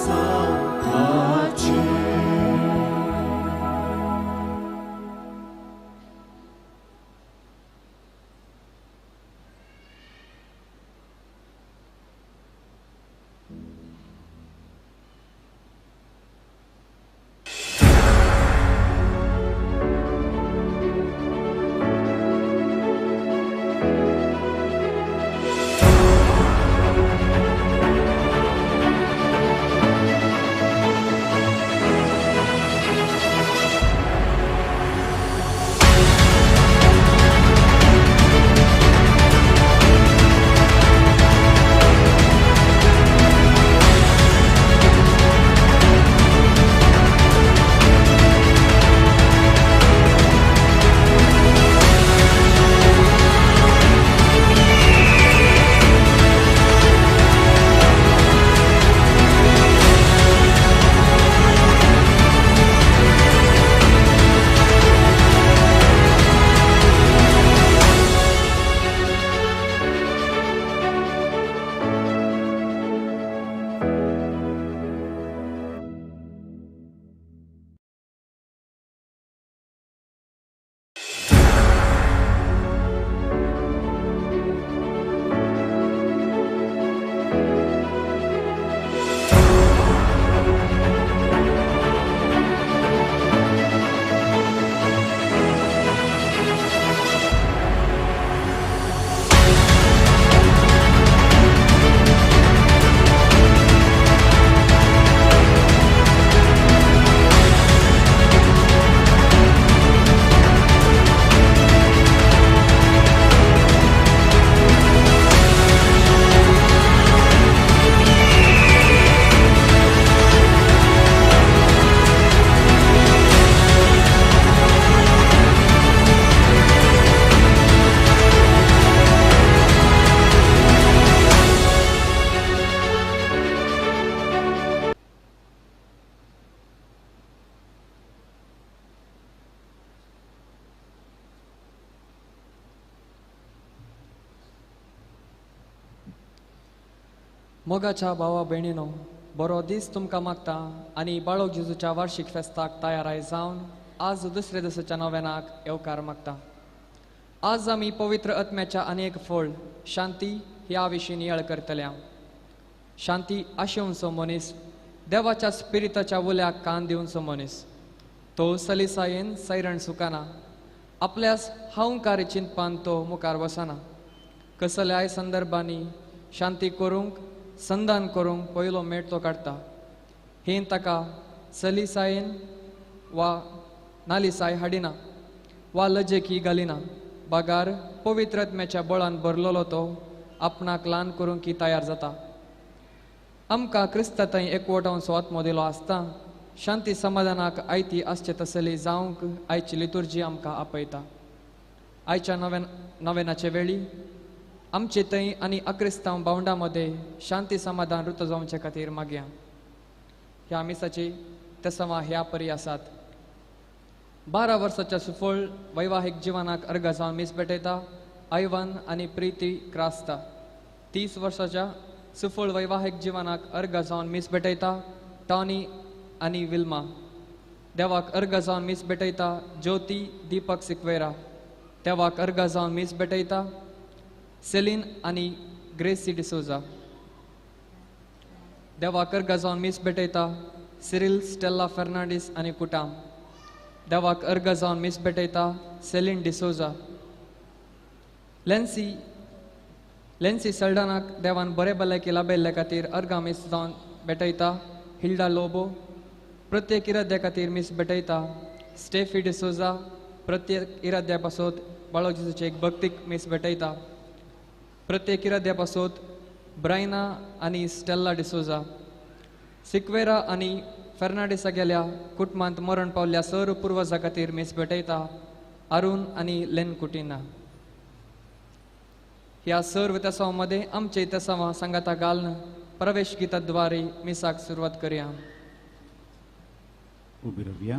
आसा मोगाच्या भावा भयणीनो, बरो दीस तुमकां मागता आनी बाळक जेजूच्या वार्षिक फेस्ताक तयाराय जावन आज दुसऱ्या दिसाच्या नव्यानाक येवकार मागता. आज आमी पवित्र आत्म्याच्या अनेक फळ शांती ह्या विशीं नियाळ करतल्या. शांती आशेवचो मनीस देवाच्या स्पिरिताच्या उल्याक कान दिवचो मनीस तो सलिसायेन सैरण सुकाना, आपल्यास हांवकारी चिंतपान तो मुखार वसना. कसल्याय संदर्भांनी शांती करूंक संधान करूंक पयलो मेट तो काडटा. हें ताका सलिसायेन वा नालिसाय हाडिना वा लजेकी घालिना, बागार पवित्र आत्म्याच्या बळान भरलेलो तो आपणाक ल्हान करूंक की तयार जाता. आमकां क्रिस्ता थंय एकवटावचो आत्मो दिलो आसता शांती समाधानाक आयती आसचे तसली जावंक आयची लितुर्जी आमकां आपयता. आयच्या नव्यानाचे वेळी आमचे थंय आनी अक्रिस्तांव भावंडां मदें शांती समाधान रुत जावचे खातीर मागया. ह्या मिसाची तेसवां ह्या परी आसात. 12 वर्साच्या सुफळ वैवाहीक जिवनाक अर्घ जावन मीस भेटयता आयवन आनी प्रिती क्रास्ता. 30 वर्साच्या सुफळ वैवाहीक जिवनाक अर्घ जावन मीस भेटयता टॉनी आनी विल्मा. देवाक अर्घ जावन मीस भेटयता ज्योती दीपक सिक्वेरा. देवाक अर्घ जावन मीस भेटयता सेलीन आनी ग्रेसी डिसोजा. देवाक अर्घ जावन मीस भेटयता सिरिल स्टेल्ला फेर्नांडीस आनी कुटाम. देवाक अर्घ जावन मीस भेटयता सेलीन डिसोजा. लेन्सी सल्डानाक देवान बरे भलायकी लाभयल्ले खातीर अर्घा मीस जावन भेटयता हिल्डा लोबो. प्रत्येक इराद्या खातीर मीस भेटयता स्टेफी डिसोजा. प्रत्येक इराद्या पासत बाळक जेजूचे एक भक्तीक मीस भेटयता. प्रत्येक इराद्या पासत ब्रायना आनी स्टेल्ला डिसोजा. सिक्वेरा आनी फेर्नांडीसा गेल्या कुटुंबांत मरण पावल्ल्या सर पुर्वजा खातीर मीस भेटयता अरुण आनी लेन कुटिना. ह्या सर्व तेसांव मदें आमचे तेसांवां सांगाता घालून प्रवेश गिताद्वारे मिसाक सुरवात करया. उबी रावया.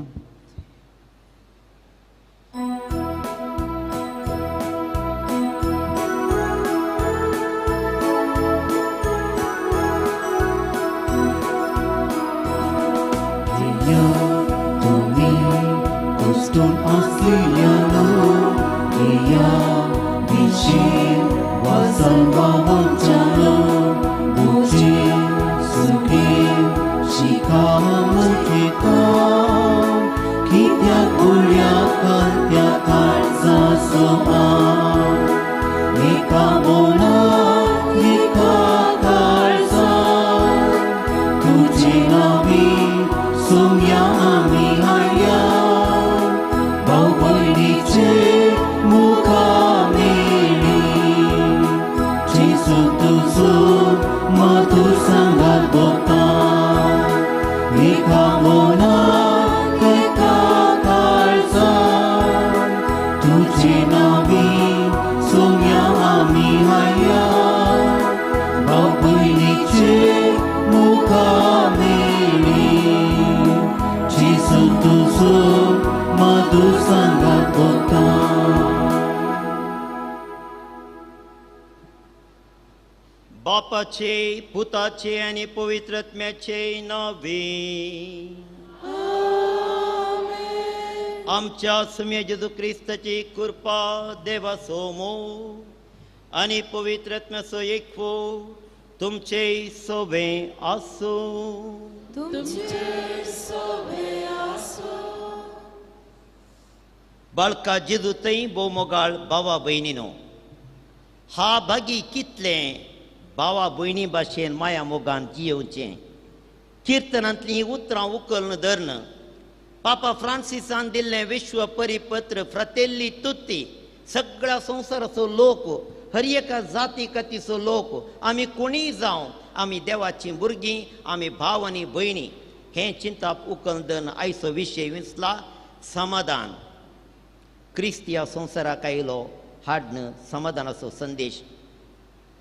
सोम्या तुमी कुस्टून आसलिल्यानो येया दिशेन वासन वावोचानो मुझे सुखे शिका म्हणता कित्याक गुळ्या कांत्या काळजा सोमा एका मनाक एका काळजा तुजे नावी सोम्या आमी हाडल्या भाव भयणीचे मुखा मेळी जेजू तुजो मधूर सांगात भोगता एका मनाक एका काळजा तुजे नावी सोम्या आमी हाडल्या भाव भयणीचे मुखा मेळी जेजू तुजो मधूर सांगात भोगता. बापाचे पुताचे आनी पवित्र आत्म्याचे नावे आमच्या सुम्या जेजू क्रिस्ताची कृपा देवाचो मोग आनी पवित्र आत्म्याचो एकवो तुमचे सोबे आसूं. तुमचे सोबे आसूं. बाळका जेजू थंय भोव मोगाळ भावा भयणीनो, हा भागी कितलें भावा भयणी भाशेन माया मोगान जियेवचें. किर्तनांतलीं उतरां उकलन धरून पापा फ्रांसिसान दिल्लें विश्व परिपत्र फ्रातेल्ली तुत्ती सगळ्या संवसाराचो लोक, हर एका जाती कातीचो लोक, आमी कोणीय जावं आमी देवाचीं भुरगीं, आमी भाव आनी भयणी हें चिंताप उकलन धरून आयचो विशय विंचला समाधान. क्रिस्त ह्या संवसाराक आयलो हाडन समाधानाचो संदेश.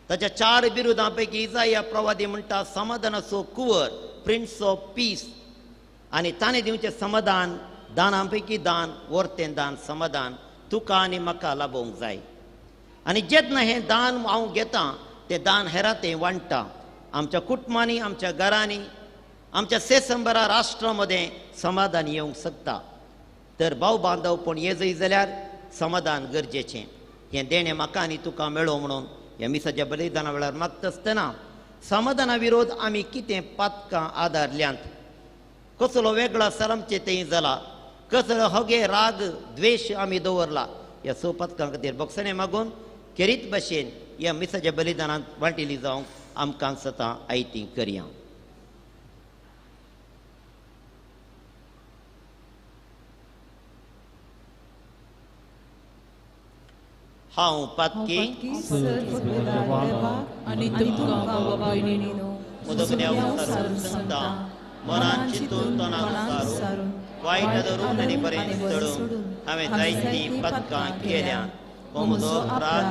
ताच्या चार बिरुदां पैकी इजाया प्रवादी म्हणटा समाधानाचो कुंवर, प्रिन्स ऑफ पीस, आनी ताणें दिवचें समाधान दानां पैकी दान, वर्तें दान समाधान तुका आनी म्हाका लाभोवंक जाय. आनी जेन्ना हें दान हांव घेतां तें दान हेरां तें वांट्टा आमच्या कुटुंबांनी, आमच्या घरांनी, आमच्या सेसंबरा राष्ट्रा मदें समाधान येवंक शकता. तर भाव बांधवपण ये जय जाल्यार समाधान गरजेचें. हें देणें म्हाका आनी तुका मेळो म्हणून ह्या मिसाच्या बलिदाना वेळार मागता आसतना समाधाना विरोध आमी कितें पातकां आदारल्यांत, कसलो वेगळो सर आमचे थंय जाला, कसलो हगे राग द्वेश आमी दवरला, ह्या स पातकां खातीर भोगसणें मागून खेरीत भाशेन ह्या मिसाच्या बलिदानांत वांटिली जावंक आमकां सतां आयती करया. हांव पातकी आनी तुमकां भावा भयणीनो म्हजो सांगता मनान चिंतून तोंडान सारून वायट धरून आनी बरें चडून हांवें जायतीं पातकां केल्यांत. हो म्हजो अपराध,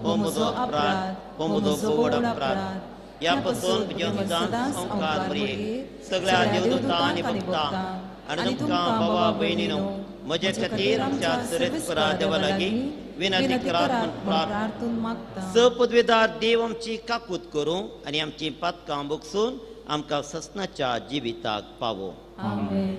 हो म्हजो अपराध, हो म्हजो व्हड अपराध. ह्या पासून म्हज्या सदांच संवकार मरयेक सगळ्या देवदूतां आनी भक्तां आनी तुमकां भावा भयणीनो म्हजे खातीर आमच्या सर्वेस्परा देवा लागीं विनंती करात म्हूण प्रार्थना मागता. स पदवेदार देव आमची काकूत करूं आनी आमची पातकां भोगसून आमकां ससनाच्या जिविताक पावो. आमेन.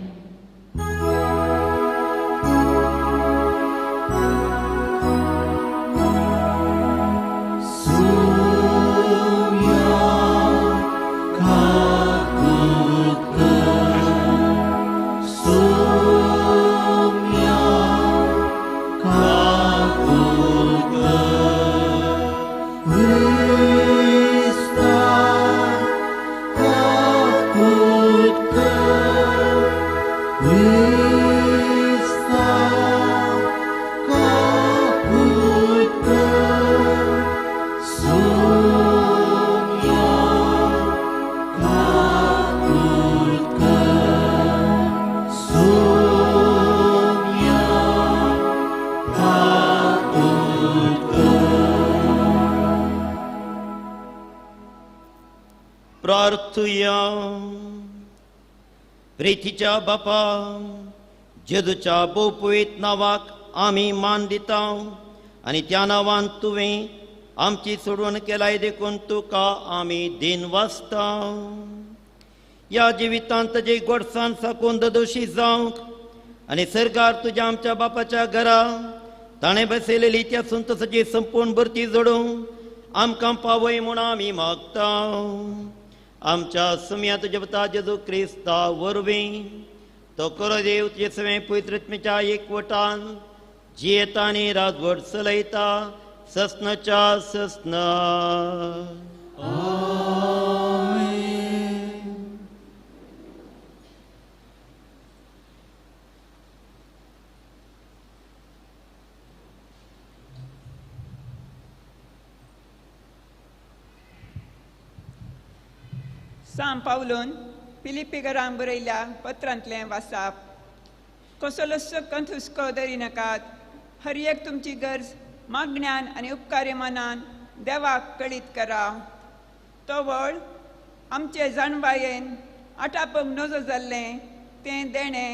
प्रार्थुया. प्रितीच्या बापा, जेजूच्या भोवपवीत नांवाक आमी मान दिता आनी त्या नांवान तुवें आमची सोडवण केलाय देखून तुका आमी दिन वाचता. ह्या जिवितांत ताजी गोडसाण साकून ददोशी जावंक आनी सरकार तुज्या आमच्या बापाच्या घरा ताणें बसयलेली त्या संतोसाची संपूर्ण भरती जोडूंक आमकां पावय म्हूण आमी मागता. आमच्या सुम्या तुज्या पुता जेजू क्रिस्ता वरवीं तो करो देव तुजे सगळें पवित्र आत्म्याच्या एकवटान जियेता आनी राजवट चलयता ससनाच्या ससना. सांत पावलून फिलिप्पीकरांक बरयल्ल्या पत्रांतलें वासाप. कसलोसो कंत हुस्को दरिनाकात, हर एक तुमची गरज मागण्यान आनी उपकारी मनान देवाक कळीत करा. तो वळ आमचे जाणवायेन आटापूंक नजो जाल्लें तें देणें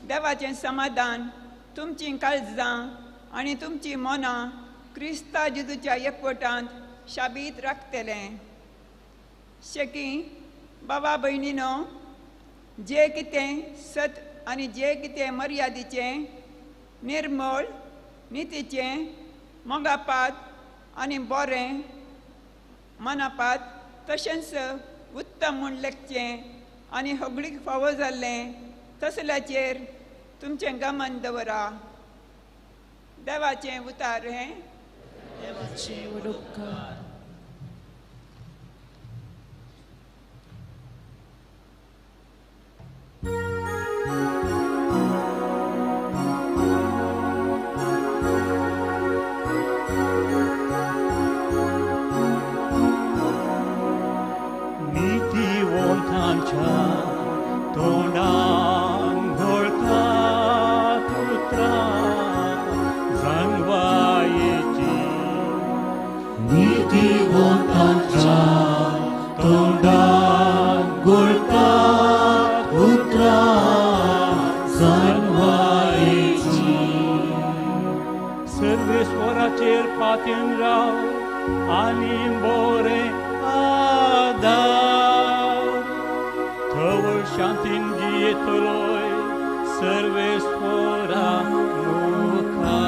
देवाचें समाधान तुमचीं काळजां आनी तुमचीं मनां क्रिस्ता जेजूच्या एकवटांत शाबीत राखतलें. शेकी बाबा भयणीनो, जें कितें सत आनी जें कितें मर्यादीचें, निर्मळ, नितीचें, मोगापात आनी बरें मनापात तशेंच उत्तम म्हूण लेखचें आनी होगळीक फावो जाल्लें तसल्याचेर तुमचें गमन दवरा. देवाचें उतार हें. देवाचें व्हड उपकार. नीतिवंतांच्या तोंडान घोळतात उतरां जाणवायेची. नीतिवंतांच्या तोंडान घोळतात उतरां जाणवायेची. सर्वेश्वराचेर पातयेन राव आनी बरें आदार, थवळ शांतीन जियेतलोय सर्वेश्वरा मुखार.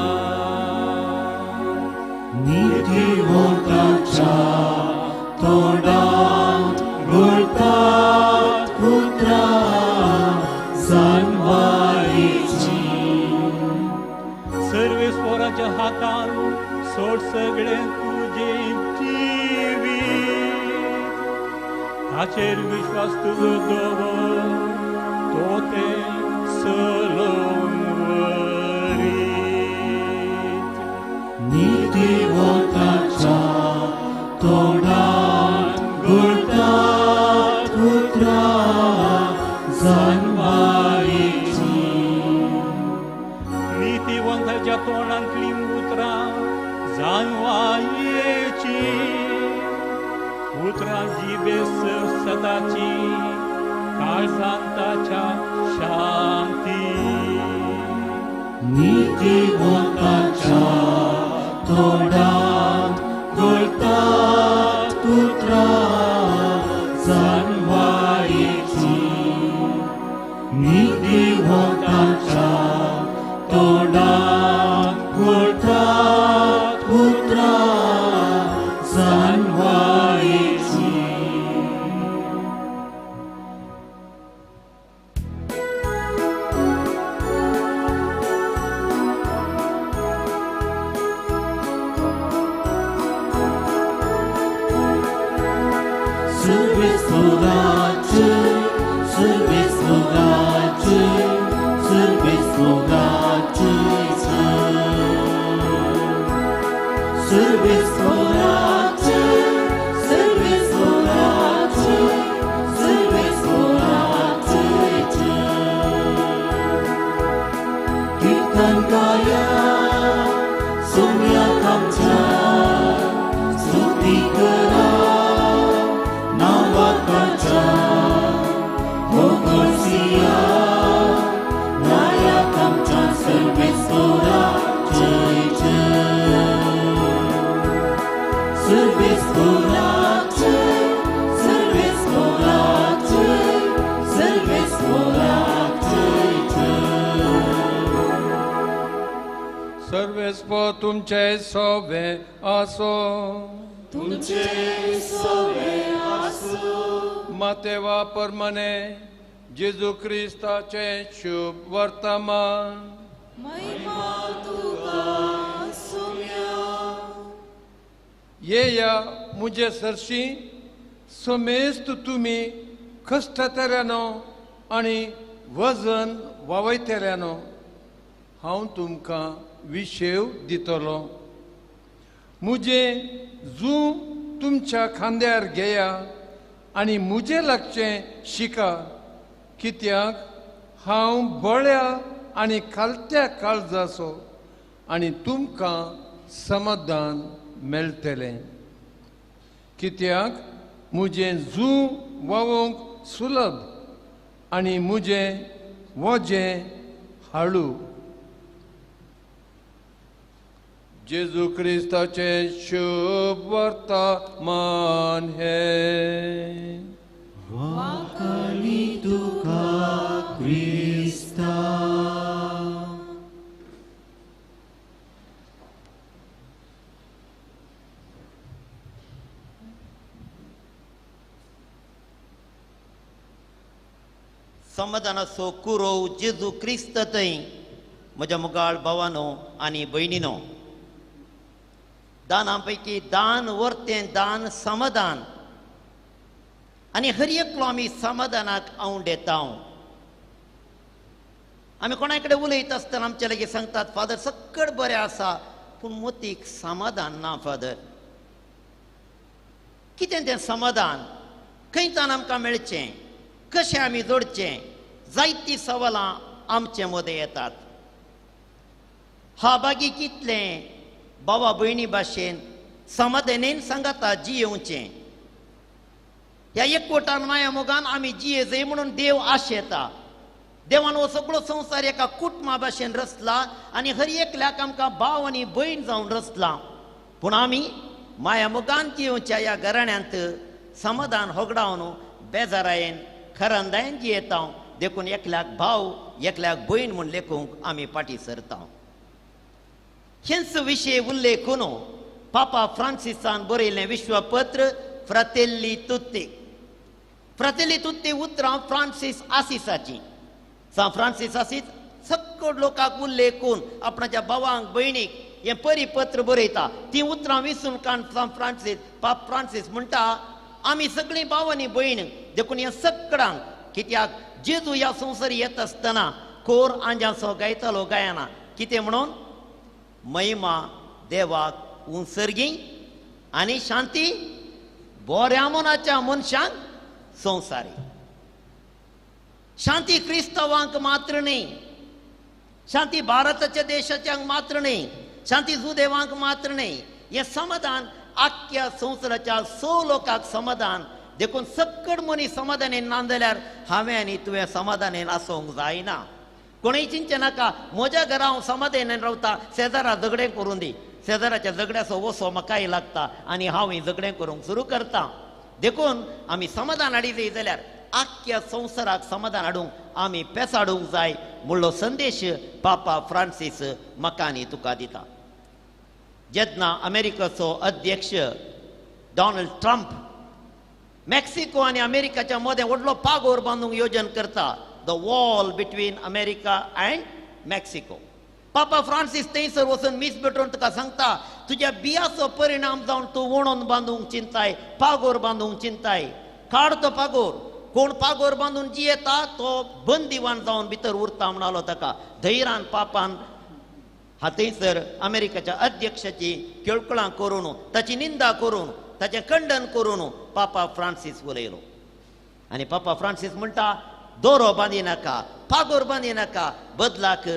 नीतिवंतांच्या तोंडांत घोळतात उतरां जाणवायेची. सर्वेश्वराच्या हातान सोड सगळें तुजें जिवीत, ताचेर विश्वास तुजो दवर तो तें चलोवन व्हरीत. नीतिवंतांच्या तोंडांत घोळतात उतरां जाणवायेची. नीतिवंताच्या तोंडांतलीं उतरां जाणवायेची, उतरां जिबे सदाची काळजांत ताच्या शांती. नीतिवंतांच्या तोंडांत घोळतात उतरां जाणवायेची. नीतिवंतांच्या तोंडांत घोळतात उतरां जाणवायेची. Service Lord, service Lord, service Crespo तुमचे सोवे आसो. तुमचे सोवे आसो. मातेवा परमने जेजू क्रिस्ताचे शुभ वर्तमान. महिमा तुका सुम्या. येया मुझे सरशी समेस्त तुमी कश्टतल्यानो आनी वजन वावयतल्यानो, हांव तुमकां विशेव दितलो. मुझे जू तुमच्या खांद्यार घेया आनी मुझे लागचें शिका, कित्याक हांव बळ्या आनी खालत्या काळजाचो आनी तुमकां समाधान मेळटलें. कित्याक मुझे जू वावोंक सुलभ आनी मुझे वजें हाडू. जेजू क्रिस्ताचें शुभ वर्तमान हें. वांकणी तुका क्रिस्ता. समाधानाचो कुरोव जेजू क्रिस्त थंय म्हज्या मुगाळ भावानो आनी भयणीनो, दाना पैकी दान वर्तें दान समाधान आनी हर एकलो आमी समाधानाक आंवडेता. आमी कोणा कडेन उलयता आसतना आमचे लागीं सांगतात, फादर सकट बरें आसा पूण मोतीक समाधान ना. फादर कितें तें समाधान खंयच्यान आमकां मेळचें, कशें आमी जोडचें, जायतीं सवालां आमचे मदें येतात. हा बागी कितलें बाबा भयणी भाशेन समाधानेन सांगाता जियेवचें. ह्या एकवटान माया मोगान आमी जिये जाय म्हणून देव आशेता. देवान हो सगळो संवसार एका कुटुंबा भाशेन रचला आनी हर एकल्याक आमकां भाव आनी भयण जावन रचला. पूण आमी माया मोगान जियेवच्या ह्या घराण्यांत समाधान होगडावन बेजारायेन खरंदायेन जियेता. देखून एकल्याक भाव एकल्याक भयण म्हूण लेखूंक आमी फाटीं सरता. हेंच विशय उल्लेखून पापा फ्रांसिसान बरयलें विश्वपत्र फ्रातेल्ली तुत्ती. फ्रातेल्ली तुत्ती उतरां फ्रांसीस आसिसाची. सांत फ्रांसीस आसीस सकट लोकांक उल्लेखून आपणाच्या भावांक भयणीक हें परिपत्र बरयता. तीं उतरां विसून काण सांत फ्रांसीस पाप फ्रांसीस म्हणटा, आमी सगळीं भाव आनी भयण, देखून ह्या सकडांक कित्याक जेजू ह्या संवसार येत आसतना कोर आंजांचो गायतालो गायना कितें म्हणून, महिमा देवाक उंसर्गी आनी शांती बऱ्या मनाच्या मनशांक संवसारी. शांती क्रिस्तांवांक मात्र न्ही, शांती भारताच्या देशाच्यांक मात्र न्ही, शांती जुदेवांक मात्र न्ही, हें समाधान आख्ख्या संवसाराच्या स लोकांक समाधान. देखून सकट मनीस समाधानेन ना जाल्यार हांवें आनी तुवें समाधानेन आसूंक जायना. कोणूय चिंतचें नाका म्हज्या घरा हांव समाधानेन रावता, शेजारा झगडें करूं दी, शेजाराच्या झगड्याचो वसो म्हाकाय लागता आनी हांव ही झगडें करूंक सुरू करता. देखून आमी समाधान हाडी जाय जाल्यार आख्ख्या संवसाराक समाधान हाडूंक आमी पेसाडूंक जाय म्हणलो संदेश पापा फ्रांसीस म्हाका आनी तुका दिता. जेन्ना अमेरिकाचो अध्यक्ष डॉनाल्ड ट्रम्प मेक्सिको आनी अमेरिकाच्या मदें व्हडलो पागोर बांदूंक योजन करता, the wall between America and Mexico. Papa Francis थंयसर वचून मीस भेटोवन तुका सांगता, तुज्या बियाचो परिणाम जावन तूं वणोन बांदूंक चिंताय, पागोर बांदूंक चिंताय. काड तो पागोर. कोण पागोर बांदून जियेता तो बंदिवान जावन भितर उरता म्हणालो ताका. धैरान पापान हा थंयसर अमेरिकाच्या अध्यक्षाची केळकुळां करून ताची निंदा करून ताचें खंडन करून पापा फ्रांसीस उलयलो. आनी पापा फ्रांसीस म्हणटा, दोरो बांदी नाका, पागोर बांदी नाका, बदलाक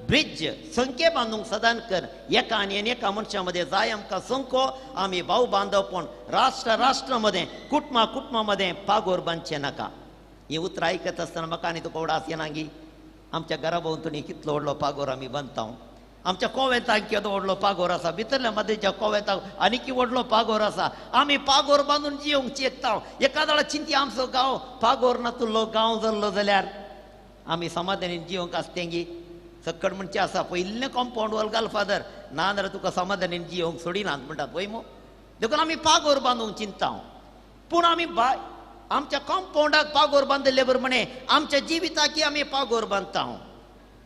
ब्रिज संखे बांदूंक सदान कर. एका आनी एका मनशा मदें जाय आमकां संको, आमी भाव बांदवपण राष्ट्र राष्ट्रा मदें कुटुंबा कुटुंबा मदें पागोर बांदचें नाका. ही उतरां आयकत आसतना म्हाका आनी तुका उडास येना गी, आमच्या घरा भोंवतणी कितलो व्हडलो पागोर आमी बांदता. आमच्या कोवेंताक केदो व्हडलो पागोर आसा, भितरल्या मदेच्या कोवेंताक आनीक व्हडलो पागोर आसा. आमी पागोर बांदून जियोंक चिंतता. एका चिंती आमचो गांव पागोर नातुल्लो गांव जाल्लो जाल्यार आमी समाधानी जियोंक आसतेंगी. सक्कड म्हणचे आसा पयलें कॉम्पावंड वॉल घाल फादर, ना जाल्यार तुका समाधानीन जियोंक सोडिनात म्हणटात पळय मो. देखून आमी पागोर बांदूंक चिंता, पूण आमी आमच्या कॉम्पावंडाक पागोर बांदिल्ले प्रमाणे आमच्या जिविताकी आमी पागोर बांदता.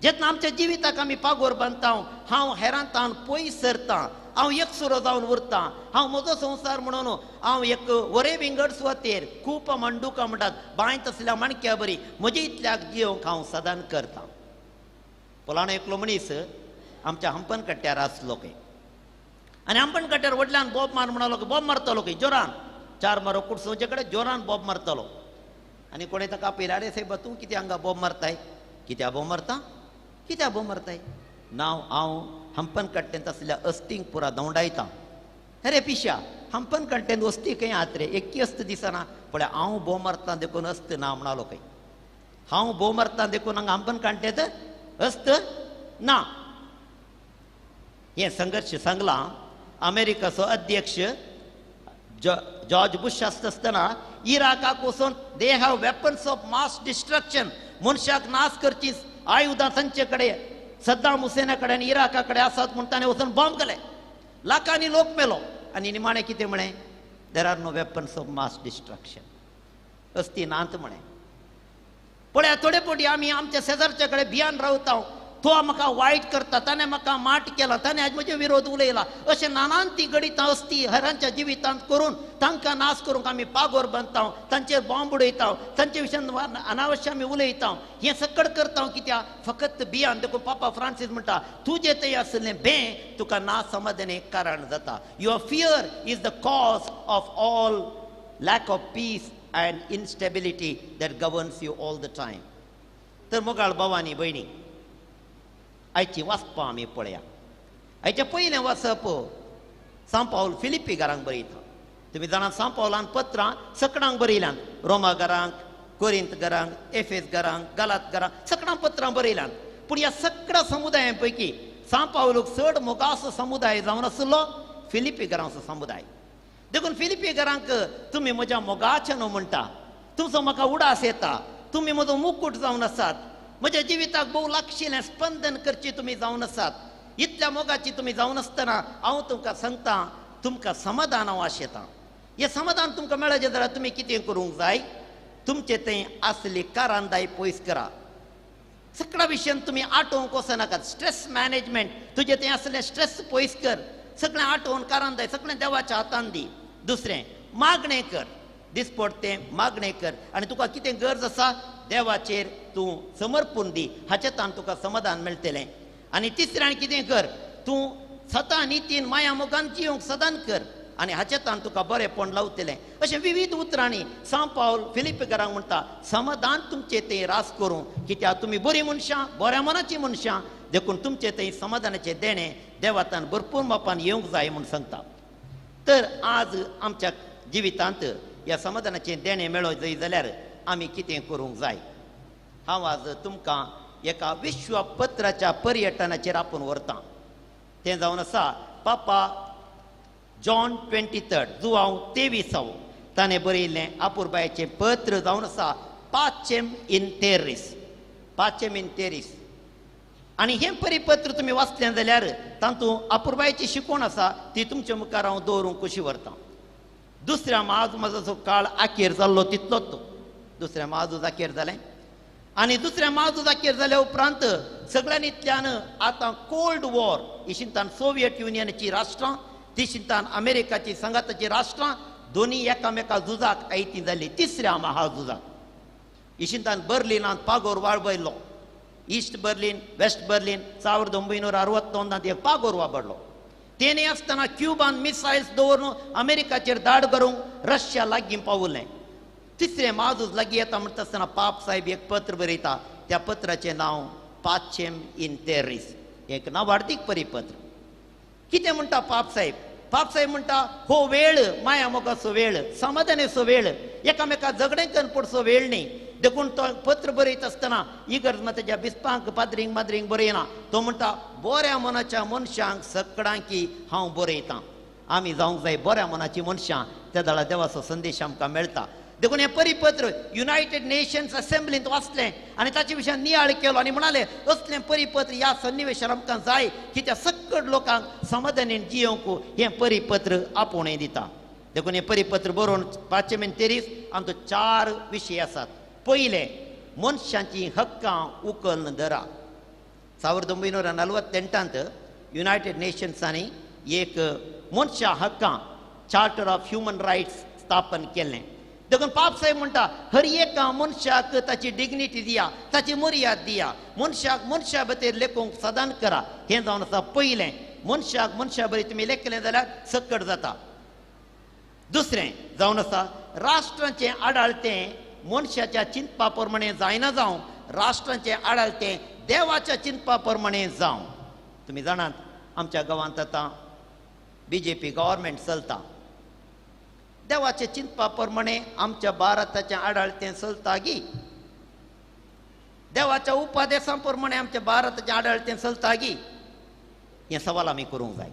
जेन्ना आमच्या जिविताक आमी पागोर बांदता, हांव हेरांतान पयस सरता, हांव एकसुरो जावन उरता, हांव म्हजो संवसार म्हणून हांव एक वरे विंगड सुवातेर खूब मांडुकां म्हणटात बांयत आसल्या माणक्या बरी म्हजे इतल्याक जियोंक हांव सदान करता. फलाणो एकलो मनीस आमच्या हंपन कट्ट्यार आसलो खंय, आनी हंपन कट्ट्यार व्हडल्यान बोब मार म्हणलो, बोब मारतालो खंय जोरान, चार मारो कुडसोवचे कडेन जोरान बोब मारतालो. आनी कोणें ताका आपयलें, आरे सायबा तूं कितें हांगा बोब मारताय, कित्या बोब मारता, कित्या बोब मारताय? नांव हांव हंपन कट्ट्यांत आसल्या अस्तींक पुरा धांवडायता. अरे पिश्या, हंपन कट्ट्यांत अस्ती खंय आत रे, एककी अस्त दिसना, पळय हांव बोब मारता देखून अस्त ना म्हणालो खंय, हांव बोब मारता देखून हांगा हंपन कट्ट्यांत अस्त ना. हें संघर्श सांगलां अमेरिकाचो अध्यक्ष जॉर्ज बुश आसता आसतना इराकाक वचून they have weapons of mass destruction, मनशाक नाश करची आयुधां तांचे कडेन सद्दाम हुसेना कडेन इराका कडेन आसात म्हूण ताणें वचून बॉम्ब घाले, लाखांनी लोक मेलो. आनी निमाणें कितें म्हळें, there are no weapons of mass destruction, अस्ती नात म्हळें. पळया थोडे फावटी आमी आमच्या शेजारच्या कडेन भियान रावता, तो म्हाका वायट करता, ताणें म्हाका माट केला, ताणें आज म्हजे विरोध उलयला, अशें नानांती घडितां अस्ती हेरांच्या जिवितांत करून तांकां नाश करूंक आमी पागोर बांदता, तांचेर बॉम्ब उडयता, तांचे विशयान अनावश्य आमी उलयता. हें सकड करता कित्याक, फकत भियान. देखून पापा फ्रांसीस म्हणटा, तुजें थंय आसलें भें तुका ना समाधान कारण जाता. Your fear is the cause of all lack of peace and instability that governs you all the time. तर मोगाळ भावांनी भयणी, आयची वाचपां आमी पळया. आयचें पयलें वाचप सांव पावल फिलिप्पी घरांक बरयता. तुमी जाणा सांव पावलान पत्रां सकडांक बरयल्यान, रोमा घरांक, कोरिंत घरांक, एफेस घरांक, गालात घरांक, सकडां पत्रां बरयल्यान. पूण ह्या सगळ्या समुदायां पैकी सांव पावलूक चड मोगाचो समुदाय जावन आसलो फिलिप्पी घरांचो समुदाय. देखून फिलिप्पी घरांक तुमी म्हज्या मोगाचें न्हू म्हणटा, तुमचो म्हाका उडास येता, तुमी म्हजो मुकूट जावन आसात, म्हज्या जिविताक भोव लागशिल्लें स्पंदन करची तुमी जावन आसात, इतल्या मोगाची तुमी जावन आसतना हांव तुमकां सांगता, तुमकां समाधान हांव आशेतां. हें समाधान तुमकां मेळचें जाल्यार तुमी कितें करूंक जाय, तुमचे थंय आसली कारांदाय पयस करा. सगळ्या विशयान तुमी आटोवंक वचनाकात. स्ट्रेस मॅनेजमेंट, तुजें थंय आसलें स्ट्रेस पयस कर, सगळें आटोवन कारांदाय सगळें देवाच्या हातान दी. दुसरें मागणें कर, दिसपट तें मागणें कर आनी तुका कितें गरज आसा देवाचेर तूं समर्पून दी, हाचे तान तुका समाधान मेळटलें. आनी तिसरें आनी कितें कर, तूं सदां नितीन माया मोगान जियोंक सदां कर आनी हाचे तान तुका बरेंपण लावतलें. अशें विविध उतरांनी सांव पावल फिलिप्पी घरांक म्हणटा, समाधान तुमचें तें रास करूं, कित्याक तुमी बरीं मनशां, बऱ्या मनाचीं मनशां, देखून तुमचें थंय समाधानाचें देणें देवातान भरपूर मापान येवंक जाय म्हूण सांगता. तर आज आमच्या जिवितांत ह्या समाधानाचें देणें मेळोवंक जाय जाल्यार आमी कितें करूंक जाय. हांव आज तुमकां एका विश्वपत्राच्या पर्यटनाचेर आपूण व्हरतां. तें जावन आसा पापा जॉन 23, जुवांव 23 ताणें बरयिल्लें आपुरबायेचें पत्र जावन आसा पाचेम इन तेरीस, पाचेम इन तेरीस. आनी हें परिपत्र तुमी वाचलें जाल्यार तातूंत आपुरबायेची शिकवण आसा, ती तुमचे मुखार हांव दवरूंक कशी व्हरतां. दुसऱ्या म्हाझुजाचो काळ आखेर जाल्लो तितलोच तो, दुसऱ्या म्हाझूज अखेर जालें आनी दुसऱ्या म्हाझूज अखेर जाल्या उपरांत सगळ्यांनी आतां कोल्ड वॉर ही शिंतान सोवियत युनियनाची राष्ट्रां, ती शिंतान अमेरिकाची संघाताची राष्ट्रां दोनी एकामेका झुजाक आयती जाली. तिसऱ्या महाझुजाक ही शिंतान बर्लिनांत पागोर वाळबयलो, ईस्ट बर्लिन वेस्ट बर्लिन 1962 एक पागोर वापरलो. तेणे आसतना क्युबान मिसायल्स दवरून अमेरिकाचेर धाड करूंक रशिया लागीं पावलें. तिसरें म्हाझूज लागीं येता म्हणटा आसतना पाप साहेब एक पत्र बरयता, त्या पत्राचें नांव पाचेम इन तेरीस, एक नावार्दीक परिपत्र. कितें म्हणटा पाप साहेब? पाप साहेब म्हणटा, हो वेळ माया मोगाचो वेळ, समाधानाचो वेळ, एकामेका झगडें करून पडचो वेळ न्ही. देखून तो पत्र बरयत आसतना इगर्ज माताच्या बिस्पांक पाद्रींक माद्रींक बरयना, तो म्हणटा बऱ्या मनाच्या मनशांक सकडांकी हांव बरयतां. आमी जावंक जाय बऱ्या मनाची मनशां, त्या दळा देवाचो संदेश आमकां मेळटा. देखून हें परिपत्र युनायटेड नेशन्स असेंब्लींत वाचलें आनी ताचे विशयान नियाळ केलो आनी म्हणाले असलें परिपत्र ह्या सन्निवेशार आमकां जाय की त्या सक्कड लोकांक समाधानीन जियोवंक हें परिपत्र आपोवणें दिता. देखून हें परिपत्र बरोवन 523 आमचो 4 विशय आसात. पयलें, मनशांची हक्कां उखल धरा. 1948 युनायटेड नेशन्सांनी एक मनशा हक्कां चार्टर ऑफ ह्युमन रायट्स स्थापन केलें. देखून पाप साहेब म्हणटा हर एका मनशाक ताची डिग्निटी दिया, ताची मर्याद दिया, मनशाक मनशा बतेर लेखूंक सदान करा. हें जावन आसा पयलें, मनशाक मनशा बरी तुमी लेखलें जाल्यार सकट जाता. दुसरें जावन आसा राष्ट्रांचें आडाळतें मनशाच्या चिंतपा प्रमाणे जायना जावं, राष्ट्रांचें आडाळतें देवाच्या चिंतपा प्रमाणे जावं. तुमी जाणात आमच्या गांवांत आतां बीजेपी गव्हर्मेंट चलता. देवाचे चिंतपा प्रमाणे आमच्या भारताचें आडाळतें चलता गी? देवाच्या उपदेसां प्रमाणे आमच्या भारताचें आडाळतें चलता गी? हें सवाल आमी करूंक जाय.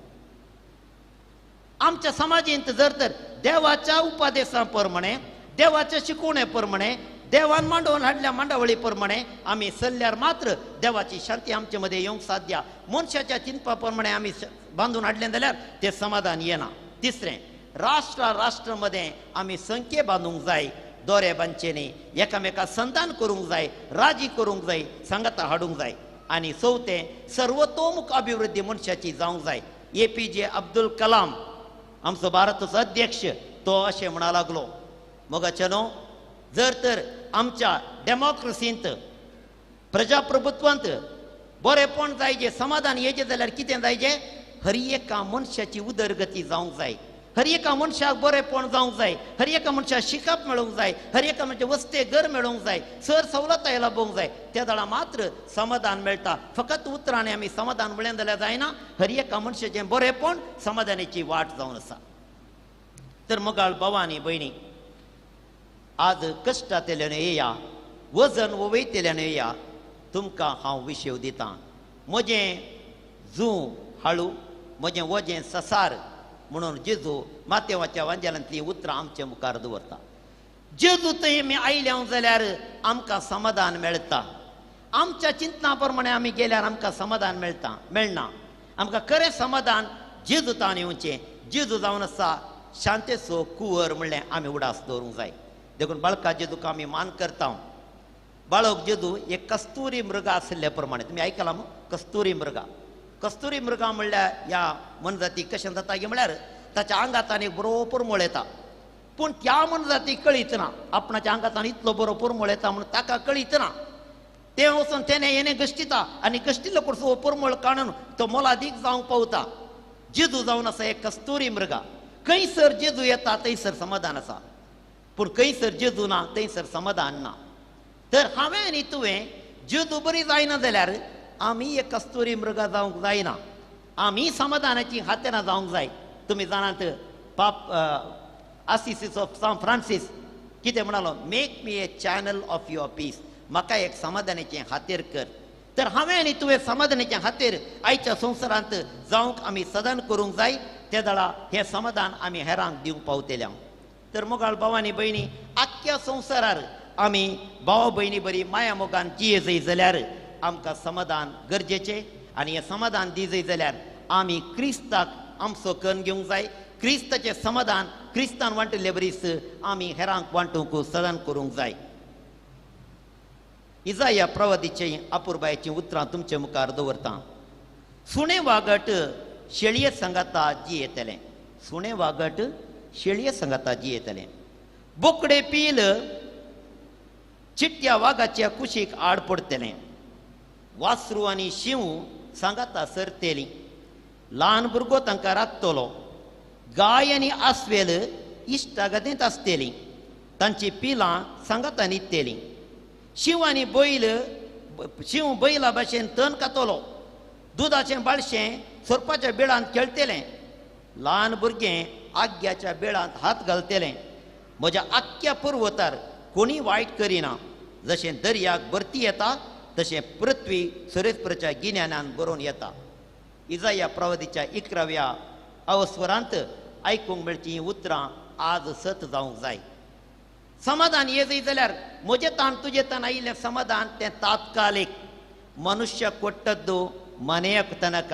आमच्या समाजेंत जर तर देवाच्या उपदेसां प्रमाणे, देवाच्या शिकवणे प्रमाणे, देवान मांडोवन हाडल्या मांडावळी प्रमाणे आमी चल्ल्यार मात्र देवाची शांती आमचे मदें येवंक साध्या. मनशाच्या चिंतपा प्रमाणे आमी बांदून हाडलें जाल्यार तें समाधान येना. तिसरें, राष्ट्रा राष्ट्र मदें आमी संख्ये बांदूंक जाय, दोरे बांदचे न्ही, एकामेका संधान करूंक जाय, राजी करूंक जाय, सांगाता हाडूंक जाय. आनी चवथें, सर्वतोमुख अभिवृद्धी मनशाची जावंक जाय. APJ Abdul Kalam आमचो भारताचो अध्यक्ष तो अशें म्हणा लागलो, मोगाचे न्हू, जर तर आमच्या डेमोक्रेसींत प्रजाप्रभुत्वांत बरेपण जायजे, समाधान येजें जाल्यार कितें जायजें? हर एका मनशाची उदरगती जावंक जाय, हर एका मनशाक बरेपण जावंक जाय, हर एका मनशाक शिकप मेळूंक जाय, हर एका मनशाक वस्ते घर मेळूंक जाय, सर सवलताय लाबोवंक जाय. त्या दळा मात्र समाधान मेळटा. फकत उतरांनी आमी समाधान म्हणलें जाल्यार जायना, हर एका मनशाचें बरेपण समाधानाची वाट जावन आसा. तर मोगाळ भाव आनी भयणी, आज कश्टांतल्यान येया, वजन वयतल्यान येया, तुमकां हांव विशेव दितां. म्हजें जूं हाळू, म्हजें वजें ससार म्हणून जेजू मातेवाच्या वांजेलांतलीं उतरां आमचे मुखार दवरता. जेजू थंय आमी आयल्या जाल्यार आमकां समाधान मेळटा. आमच्या चिंतना प्रमाणे आमी गेल्यार आमकां समाधान मेळटा मेळना. आमकां खरें समाधान जेजूतान येवचें. जेजू जावन आसा शांतेचो कुंवर म्हणलें आमी उडास दवरूंक जाय. देखून बाळका जेजूक आमी मान करता. बाळक जेजू एक कस्तुरी मृगा आशिल्ल्या प्रमाणे, तुमी आयकलां मू कस्तुरी मृगा. कस्तुरी मृगा म्हणल्यार ह्या मनजाती कशें जाता की म्हळ्यार ताच्या आंगांत एक बरो परमळ येता, पूण त्या मनजाती कळीत ना आपणाच्या आंगांत इतलो बरो परमळ येता म्हणून ताका कळीत ना. तें वचून तेणें हेणें गश्टिता आनी गश्टिल्लो कोर्स हो परमळ काडून तो मोलादीक जावंक पावता. जेजू जावन आसा एक कस्तुरी मृगा. खंयसर जेजू येता थंयसर समाधान आसा, पूण खंयसर जेजू ना थंयसर समाधान ना. तर हांवें आनी तुवें जेजू बरी जायना जाल्यार आमी एक कस्तुरी मृगा जावंक जायना, आमी समाधानाची हातेरां जावंक जाय. तुमी जाणात पाप आसिसीचो सांत फ्रांसीस कितें म्हणालो, make me a channel of your peace, म्हाका एक समाधानाचें हातेर कर. तर हांवें आनी तुवें समाधानाचें हातेर आयच्या संवसारांत जावंक आमी सदान करूंक जाय. ते दळा हें समाधान आमी हेरांक दिवंक पावतले. तर मोगाळ भाव आनी भयणी, आख्ख्या संवसारार आमी भाव भयणी बरी माया मोगान जिये जाय जाल्यार आमकां समाधान गरजेचें. आनी हें समाधान दी जाय जाल्यार आमी क्रिस्ताक आमचो कन्न घेवंक जाय. क्रिस्ताचें समाधान क्रिस्तान वांटिल्ले बरीच आमी हेरांक वांटूंक सदान करूंक जाय. इजाया प्रवादीचीं अपुरबायेचीं उतरां तुमचे मुखार दवरतां. सुणें वागट शेळये सांगाता जियेतलें, सुणें वागट शेळये सांगाता जियेतलें, बोकडे पील चिट्ट्या वागाच्या कुशीक आड पडटलें, वासरू आनी शींव सांगाता सरतेली, ल्हान भुरगो तांकां राखतलो, गाय आनी आसवेल इश्टागतींत आसतली, तांची पिलां सांगाता न्हिदतलीं, शींव आनी बैल शींव बैला भाशेन तण खातलो, दुदाचें बाळशें सोरपाच्या बिळांत खेळटलें, ल्हान भुरगें आग्याच्या बिळांत हात घालतलें. म्हज्या आख्ख्या पर्वतार कोणी वायट करिना, जशें दर्याक भरती येता तशें पृथ्वी सुरेशपुराच्या गिन्यानान बरोवन येता. इजाया प्रवादीच्या 11व्या अवस्वरांत आयकूंक मेळचीं उतरां आज सत जावंक जाय. समाधान येत जाल्यार म्हजें तान तुजें तान आयिल्लें समाधान तें तात्कालीक. ಮನುಷ್ಯ ಕೊಟ್ಟದ್ದು ಮನೆಯ ತನಕ,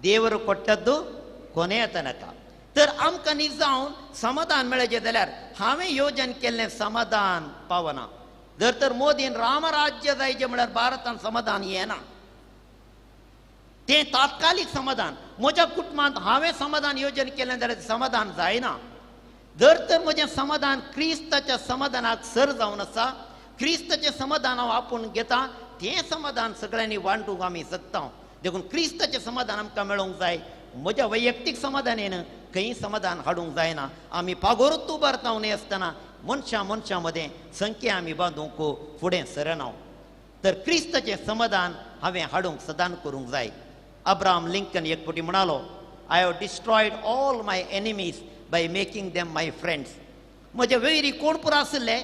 ದೇವರು ಕೊಟ್ಟದ್ದು ಕೊನೆಯ ತನಕ. तर आमकां निजावन समाधान मेळचें जाल्यार हांवें योजन केल्लें समाधान पावना. जर तर मोदीन रामराज्य जायचें म्हळ्यार भारतान समाधान येना, तें तात्कालीक समाधान. म्हज्या कुटुंबांत हांवें समाधान योजन केलें जाल्यार समाधान जायना. जर तर म्हजें समाधान क्रिस्ताच्या समाधानाक सर जावन आसा, क्रिस्ताचें समाधान हांव आपूण घेता, तें समाधान सगळ्यांनी वांटूंक आमी शकता. देखून क्रिस्ताचें समाधान आमकां मेळोवंक जाय. म्हज्या वैयक्तीक समाधानेन खंय समाधान हाडूंक जायना. आमी पागोरूच उबारता न्हय आसतना मनशां मनशां मदें संख्या आमी बांदूंक फुडें सरना. तर क्रिस्ताचें समाधान हांवें हाडूंक सदान करूंक जाय. अब्राहम लिंकन एक फावटी म्हणालो, I have destroyed all my enemies by making them my friends. म्हजे वैरी कोण पुरो आशिल्ले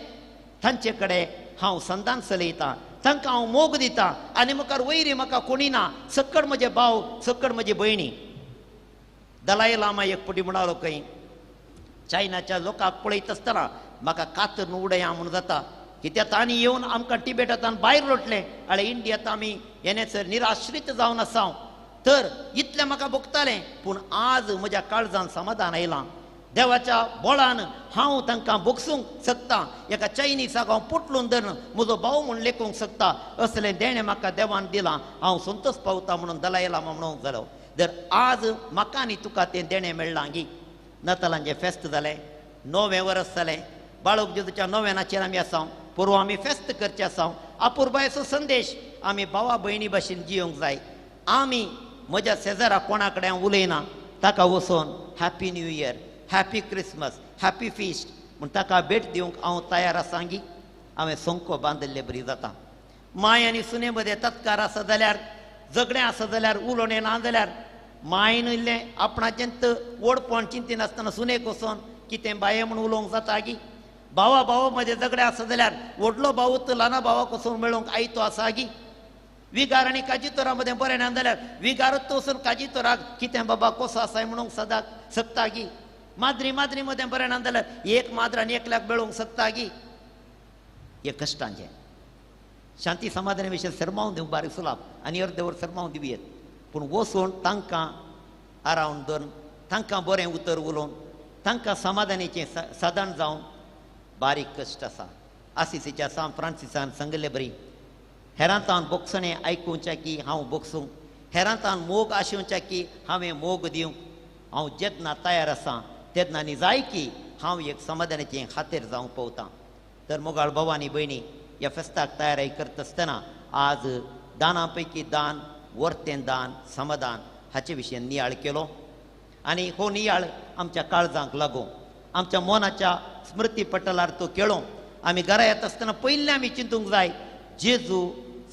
तांचे कडेन हांव संदान चलयतां, तांकां हांव मोग दितां आनी मुखार वैरी म्हाका कोणी ना, सकड म्हजे भाव, सकड म्हजी भयणी. दलाई लामा एक फावटी म्हणालो खंय चायनाच्या लोकांक पळयत आसतना म्हाका कातर उडया म्हूण जाता, कित्याक तांणी येवन आमकां टिबेटांत भायर लोटलें आनी इंडियांत आमी येणेसर निराश्रीत जावन आसा. तर इतलें म्हाका भोगतालें, पूण आज म्हज्या काळजान समाधान आयलां. देवाच्या बळान हांव तांकां भोगसूंक शकता. एका चायनिजाक हांव पोटलून धरून म्हजो भाव म्हूण लेखूंक शकता. असलें देणें म्हाका देवान दिलां, हांव संतोष पावता म्हणून दलाई लामा म्हणूंक जालो. जर आज म्हाका आनी तुका तें देणें मेळ्ळां गी, नातालांचें फेस्त जालें, नवें वर्स जालें, बाळक जेजूच्या नव्यानाचेर आमी आसा, पोरवा आमी फेस्त करचें आसा. अपुरबायेचो संदेश आमी भावा भयणी भाशेन जियोंक जाय. आमी म्हज्या शेजारा कोणा कडेन उलयना ताका वचोन happy new year, happy Christmas, happy feast म्हूण ताका भेट दिवंक हांव तयार आसा गी. हांवें संको बांदिल्ले बरी जाता. माय आनी सुने मदें तत्कार आसा जाल्यार, झगडें आसा जाल्यार, उलोवणें ना जाल्यार मायन इल्लें आपणाचेंच व्हडपण चिंतिनासतना सुनेक वचोन कितें बाये म्हूण उलोवंक जाता गी. भावा भावा मदें झगडें आसा जाल्यार व्हडलो भाव तर ल्हाना भावाक वचून मेळोवंक आयतो आसा गी. विगार आनी काजितोरा मदें बरें ना जाल्यार विगारच वचून काजितोराक कितें बाबा कसो आसाय म्हणूंक सदां शकता गी. माद्री माद्री मदें बरें ना जाल्यार एक माद्र आनी एकल्याक मेळोवंक शकता गी. हे कश्टांचें शांती समाधाना विशय सरमावन दिवंक बारीक सुलाप आनी अर्देवर सरमावन दिवयेत, पूण वचून तांकां आरावन धरून तांकां बरें उतर उलोवन तांकां समाधानाचें साधन जावन बारीक कश्ट आसा. आसिसीच्या सान फ्रांसिसान सांगिल्ले बरी, हेरांतान बोगसणें आयकुवचें की हांव बोगसूं, हेरांतान मोग आशिवचें की हांवें मोग दिवंक हांव जेन्ना तयार आसा तेन्ना न्ही जाय की हांव एक समाधानाचें खातीर जावंक पावतां. तर मोगाळ भाव आनी भयणी, ह्या फेस्ताक तयारी करता आसतना आज दाना पैकी दान, वर्तें दान, समाधान हाचे विशीं नियाळ केलो आनी हो नियाळ आमच्या काळजांक लागूं, आमच्या मनाच्या स्मृती पटलार तो केळो. आमी घरा येता आसतना पयलीं आमी चिंतूंक जाय, जेजू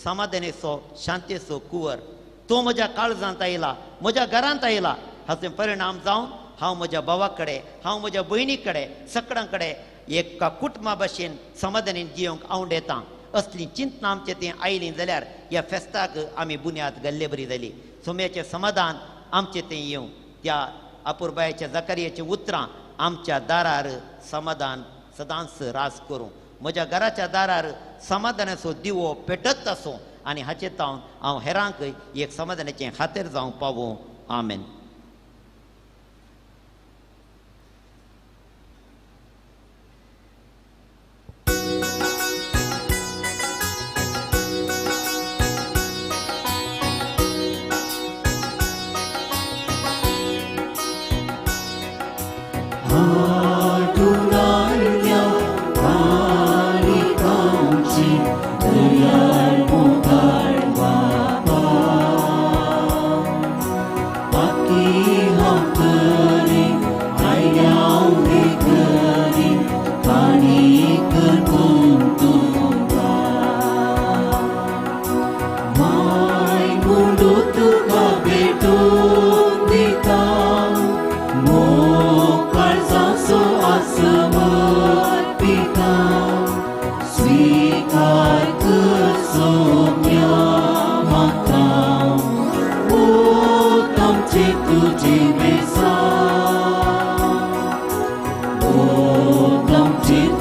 समाधानेचो शांतेचो कुंवर, तो म्हज्या काळजांत आयला, म्हज्या घरांत आयला. हाचो परिणाम जावन हांव म्हज्या भावा कडेन, हांव म्हज्या भयणी कडेन, सगळ्यां कडेन एका कुटुंबा भाशेन समाधानेन जियोंक आवडेता. असली चिंतना आमचे थंय आयली जाल्यार ह्या फेस्ताक आमी बुन्याद घाल्ले बरी जाली. सोम्याचें समाधान आमचे थंय येवं, त्या अपुरबायेच्या जकारियाचीं उतरां आमच्या दारार समाधान सदांच राज करूं. म्हज्या घराच्या दारार समाधानाचो दिवो पेटत आसूं आनी हाचे तावन हांव हेरांक एक समाधानाचें खातीर जावंक पावूं. आमेन.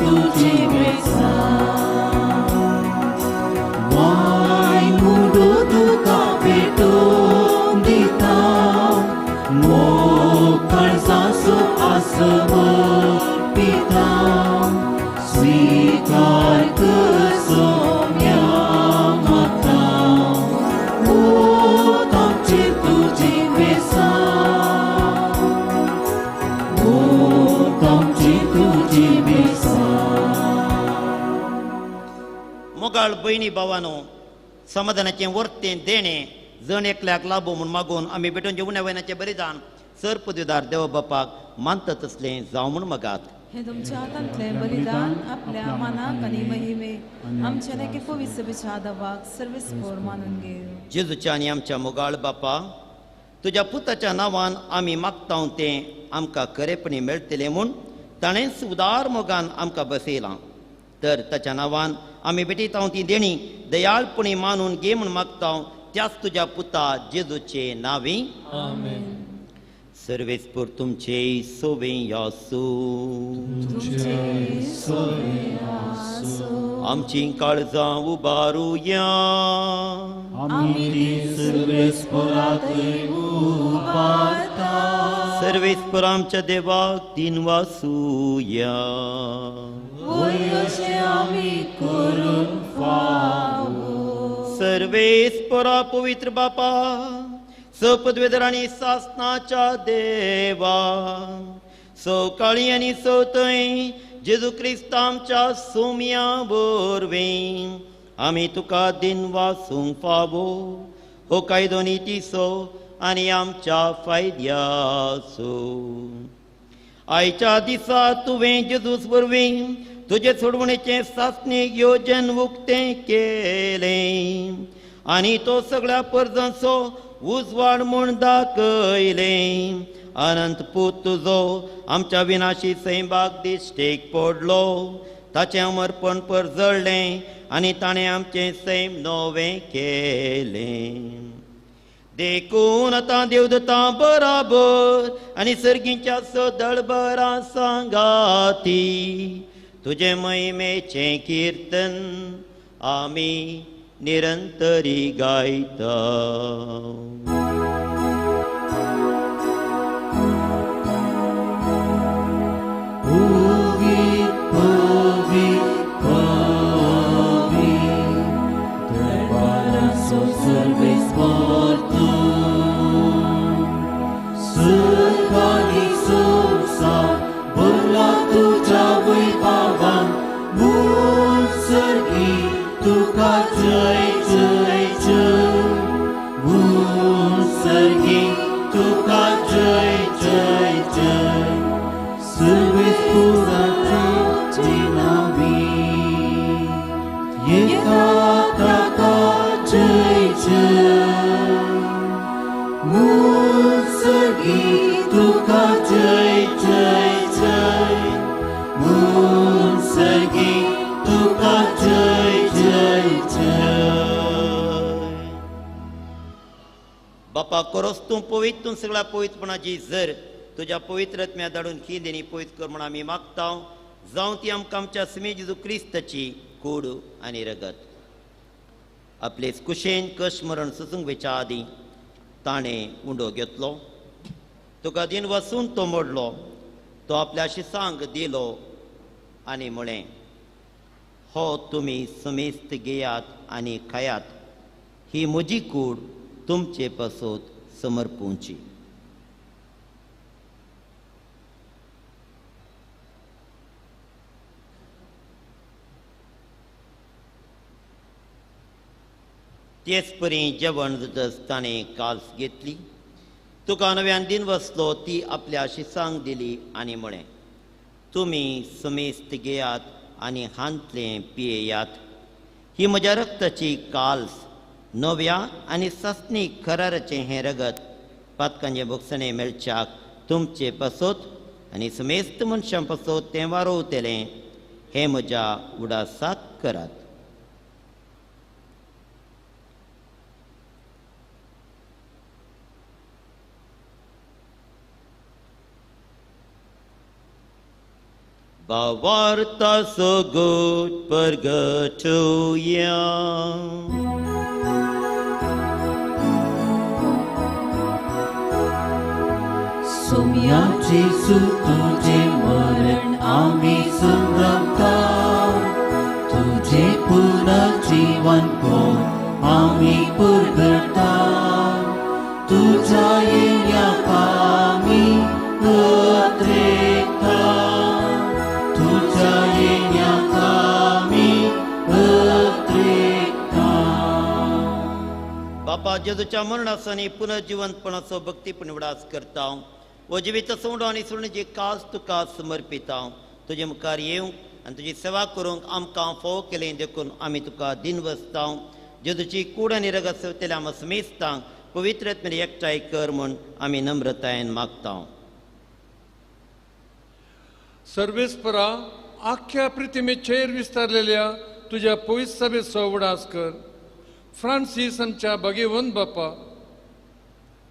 तुझे मोगाळ भयणी भावानो, समाधानाचें वर्तें देणें जण एकल्याक लाबो म्हूण मागून आमी भेटून जेवण्या वयनाचें बलिदान सर पदवीदार देव बापाक मानता तसलें जावं म्हूण मागात. हे तुमच्या हातांतलें बलिदान आपल्या मानाक आनी महिमे आमच्या लेखी पवित्र दवाक सर्वेस्पोर मानून घे. जेजूच्या आनी आमच्या मोगाळ बापा, तुज्या पुताच्या नांवान आमी मागता तें आमकां खरेपणी मेळटलें म्हूण ताणेंच उदार मोगान आमकां बसयलां. तर ताच्या नांवान आमी भेटयता ती देणी दयाळपणी मानून घे म्हूण मागता त्याच तुज्या पुता जेजूचे नांवी. आमेन. सर्वेस्पोर तुमचे सोवे आसूं. आमची काळजां उबारुया. सर्वेस्पोर आमच्या देवाक दिन वासूया. सर्वेस्पोरा पवित्र बापा, सपदवेदर आनी सासनाच्या देवा, सवकाळी आनी सवतय जेजू क्रिस्त आमच्या सोम्या वरवीं आमी तुका दिन वासूंक फावो हो कायदो नितीचो आनी आमच्या फायद्याचो. आयच्या दिसा तुवें जेजूस वरवीं तुजे सोडवणेचें सासणीक योजन उक्तें केलें आनी तो सगळ्या परजांचो उजवाड म्हूण दाखयलें. अनंत पूत तुजो आमच्या विनाशी सैंबाक दिश्टेक पडलो, ताचें अमरपण परजळ्ळें आनी ताणें आमचें सैम नवें केलें. देखून आतां देवदतां बराबर आनी सर्गींच्या सदळबरां सांगाती तुजें महिमेचें किर्तन आमी निरंतरी गायता. तुका जय जय जय मूळ सर्गी तुका जय जय जय सर्वेस्पोराचे नावी येता ताका जय जय मूळ सर्गी तुका जय जय जय मूळ सर्गी तुका जय जय जय. बापा करोस तूं पवित्र, तूं सगळ्या पवित्रपणाची जर तुज्या पवित्र आत्म्या धाडून ही देणी पवित्र कर म्हूण आमी मागता. जावं ती आमकां आमच्या सुमी जेजू क्रिस्ताची कूड आनी रगत. आपले कुशेन कश मरण सोसूंक वयच्या आदीं ताणें उंडो घेतलो, तुका दिन वसून तो मोडलो, तो आपल्या शिसांक दिलो आनी म्हळें, हो तुमी समेस्त घेयात आनी खायात, ही म्हजी कूड तुमचे पासत समर्पूंची. तेच परी जेवण जातच ताणें काल्स घेतली, तुका नव्यान दिन वसलो, ती आपल्या शिसांक दिली आनी म्हळें, तुमी समेस्त घेयात आनी हांतलें पियेयात, ही म्हज्या रक्ताची काल्स, नव्या आनी सासणीक कराराचें हें रगत पातकांचें भोगसणें मेळच्याक तुमचे पासत आनी समेस्त मनशां पासत तें वारोवतलें, हें म्हज्या उडासाक करात. भावार्था सगोट परगटुया. सोम्या जेजू तुझे मरण आमी संभ्रमता, तुझे पुनर्जीवन को आमी पुरगता, तुझ्या येण्याक आमी उतरेता, तुझ्या येण्याक आमी उतरेता. बापा जेजूच्या मरणाचो आनी पुनर्जिवंतपणाचो भक्तीपूर्ण उडास करता. वो जिवीत सोंडो आनी सोडण्याची कास तुका समर्पिता. तुजे मुखार येवंक आनी तुजी सेवा करूंक आमकां फोव केलें देखून आमी तुका दिनवसता. जेजूची कूड आनी रगत सेवतल्या आमकां समेस्तांक पवित्र आत्म्यान एकठांय कर म्हूण आमी नम्रतायेन मागता. सर्वेस्परा आख्या पृथ्वीचेर विस्तारलेल्या तुज्या पवित्र सभेचो उडास कर. फ्रांसीस आमच्या भगेवन बापा,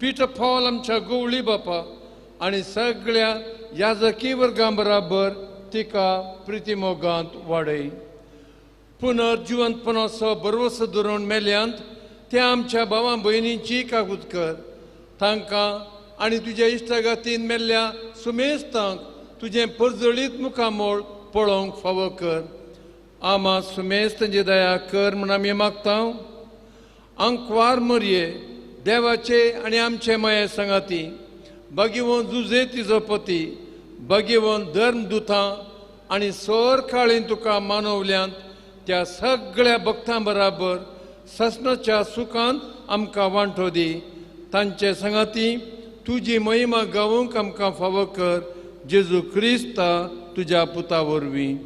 पीटर पॉल आमच्या गोवळी बापा आनी सगळ्या याजकी वर्गां बराबर तिका प्रितीमोगांत वाडय. पुनर्जिवंतपणाचो भरवसो धरून मेल्यांत त्या आमच्या भावां भयणींची कागूत कर. तांकां आनी तुज्या इश्टागातीन मेल्ल्या सुमेस्तांक तुजें परजळीत मुखामोळ पळोवंक फावो कर. आमा सुमेस्तांची दया कर म्हूण आमी मागता. आंकवार मरये देवाचे आनी आमचे माये सांगाती भगेवन जुजे तिजो पती भगेवन धर्मदुतां आनी सर काळीन तुका मानवल्यांत त्या सगळ्या भक्तां बराबर ससनाच्या सुखान आमकां वांटो दी. तांचे सांगाती तुजी महिमा गावूंक आमकां फावो कर. जेजू क्रिस्ता तुज्या पुता वरवीं.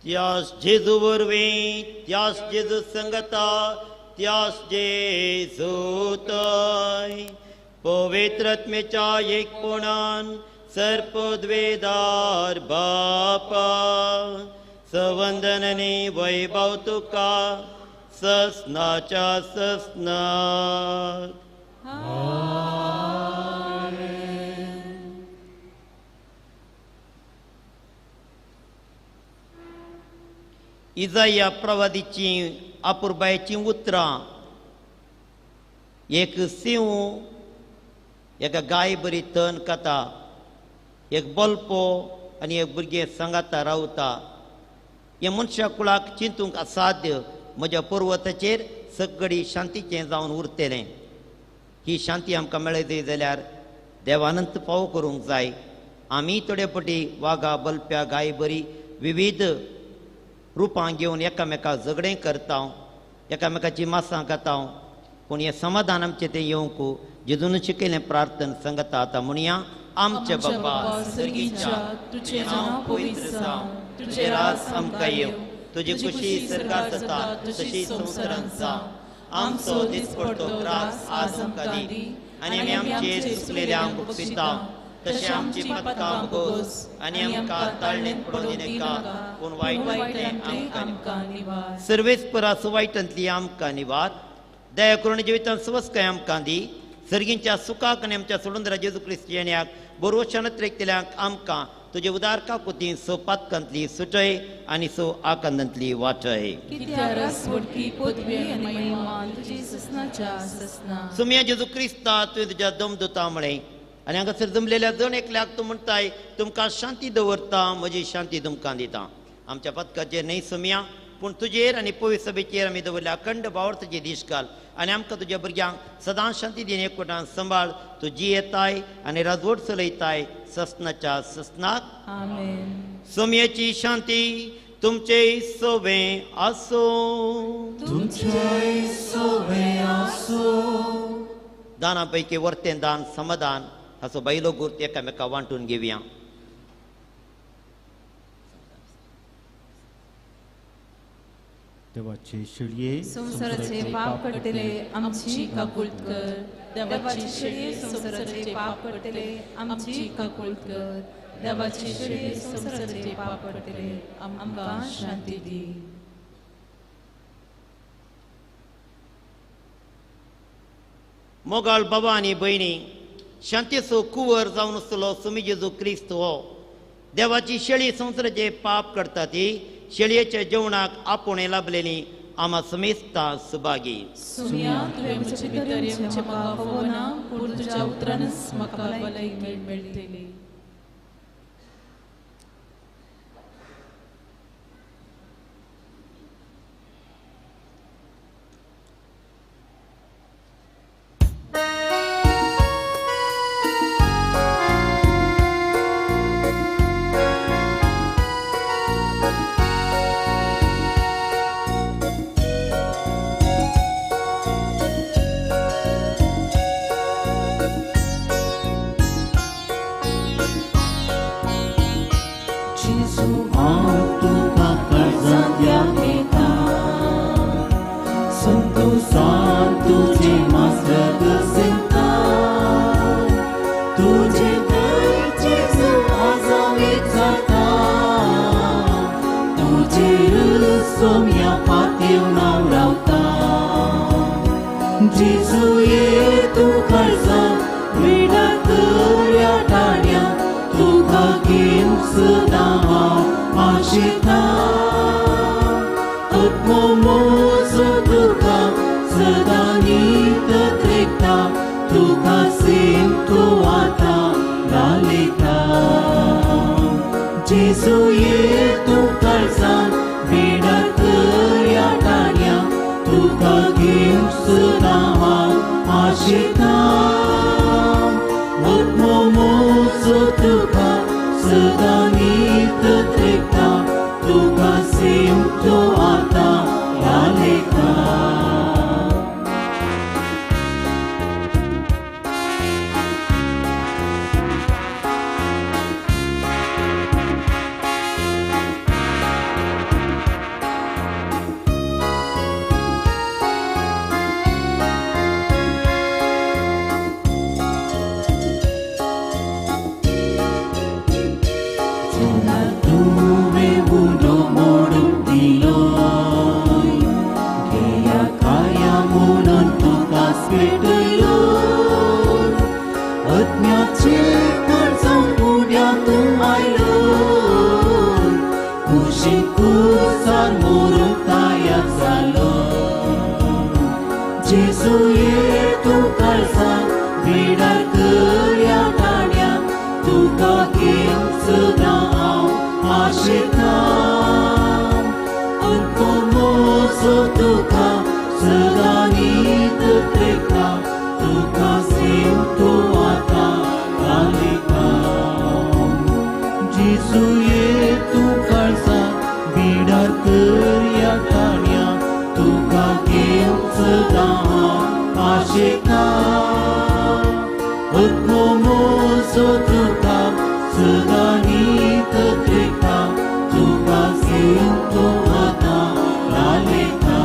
त्यास जेजू वरवीं, त्यास जेजू संगता, त्यास जेजू तय पवित्र आत्म्याच्या एकपणान सर्पद्वेदार बापा सवंदनने वैभव तुका ससनाच्या ससनाक. इजाया प्रवादीची आपुरबायेचीं उतरां. एक सिंव एका गाय बरी तण खाता, एक बल्पो आनी एक भुरगें सांगाता रावता. हें मनशा कुळाक चिंतूंक असाध्य. म्हज्या पर्वताचेर सगळी शांतीचें जावन उरतलें. ही शांती आमकां मेळयली जाल्यार देवानंत फावो करूंक जाय. आमी थोडे पटी वागा बल्प्या गाय बरी विविध रुपां घेवन एकामेका झगडें करता, एकामेकाची मासां खाता. पूण हें समाधान आमचें तें येवंक जेजून शिकयलें प्रार्थन सांगता. आतां म्हणया, आमच्या बापा सर्गीच्या तुजें नांव पवित्र जावं, तुजें राज आमकां येवं, तुजी खुशी सर्गार जाता तशी संवसारांत जावं. आमचो दिसपडतो ग्रास आज आमकां दी आनी आमी आमचेर चुकलेल्यांक बक्षिता तशें आमची पथकां भोगोस आनी आमकां ताळणेंत पडोवं दिनाका, पूण वायटांतलें आमकां निवार. सर्वेस्परा सुवायटांतली आमकां निवार. दया करून जिवितांत सुवस्काय आमकां दी. सर्गींच्या सुखाक आनी आमच्या सोडून जेजू क्रिस्त येण्याक बरोवशान त्रेकतल्यांक आमकां तुजे उदार काकुती सो पातकांतली सुटय आनी सो आकांतांतली वाटय. सुमया जेजू क्रिस्ता तुवें तुज्या दमदुता म्हळें आनी हांगासर जमलेल्या जण एकल्याक तूं म्हणटाय, तुमकां शांती दवरता, म्हजी शांती तुमकां दिता. आमच्या पथकाचेर न्हय सुमया, पूण तुजेर आनी पवित्र सभेचेर आमी दवरल्या अखंड भावार्थाची दीस घाल आनी आमकां तुज्या भुरग्यांक सदां शांती दिन एकवटान सांबाळ. तूं जियेताय आनी राजवट चलयताय ससनाच्या ससनाक. सोमयेची शांती तुमचे सोवे आसूं. तुमचे सोवे आसूं. दाना पैकी वर्तें दान समाधान हाचो बायलो गुर्त एकामेका वांटून घेवया. देवाचे शेळये संवसाराचे पाप काडटले आमची काकूळट कर. देवाचे शेळये संवसाराचे पाप काडटले आमची काकूळट कर. देवाचे शेळये संवसाराचे पाप काडटले आमकां शांती दी. मोगाळ बाबा आनी भयणी, शांतीचो कुंवर जावन आसलो सुमी जेजू क्रिस्त हो देवाची शेळी संवसाराचे पाप करता ती शेळयेच्या जेवणाक आपूण लाभलेली आमा समेस्ता सुभागी. सुमया तुवें म्हजे भितर येवचें म्हाका फावो ना, पूण तुज्या उतरानच म्हाका भलायकी मेळटली. जेजू हांव तुका काळजांतल्या घेता संतोषान तुझे मासरत सिंता तुझे थंय जेजू आज हांव एक जाता तुजेर सोम्या पातयेवन हांव रावता जेजू ये तूं काळजांत विडार कर ह्या टाण्या तुका घेवन सदां हांव आशेता आत्मो म्हजो तुका सदां नीत त्रेकता तुका सेम तूं आतां घालयता जेजू ये तूं काळजांत विडार कर ह्या टाण्या तुका घेवन सदां हांव आशेता आत्मो म्हजो तुका सदां नीत त्रेकता तुका सेम तूं आतां घालयता. तुवें उडो मोडून दिलोय घेया काया म्हणून तुका पेटयलो आत्म्याचेर काळजान उड्या तूं आयलो कुशीन कुसार मोरूंक तयार जालो जेजू ये तूं काळजांत विडार कर ह्या टाण्या तुका घेवन सदां हांव आशेता आत्मो म्हजो तुका सदां नीत त्रेकता तुका सेम तूं आतां घालयता जेजू ये तूं काळजांत विडार कर ह्या टाण्या तुका घेवन सदां हांव आशेता आत्मो म्हजो तुका सदां नीत त्रेकता तुका सेम तूं आतां घालयता.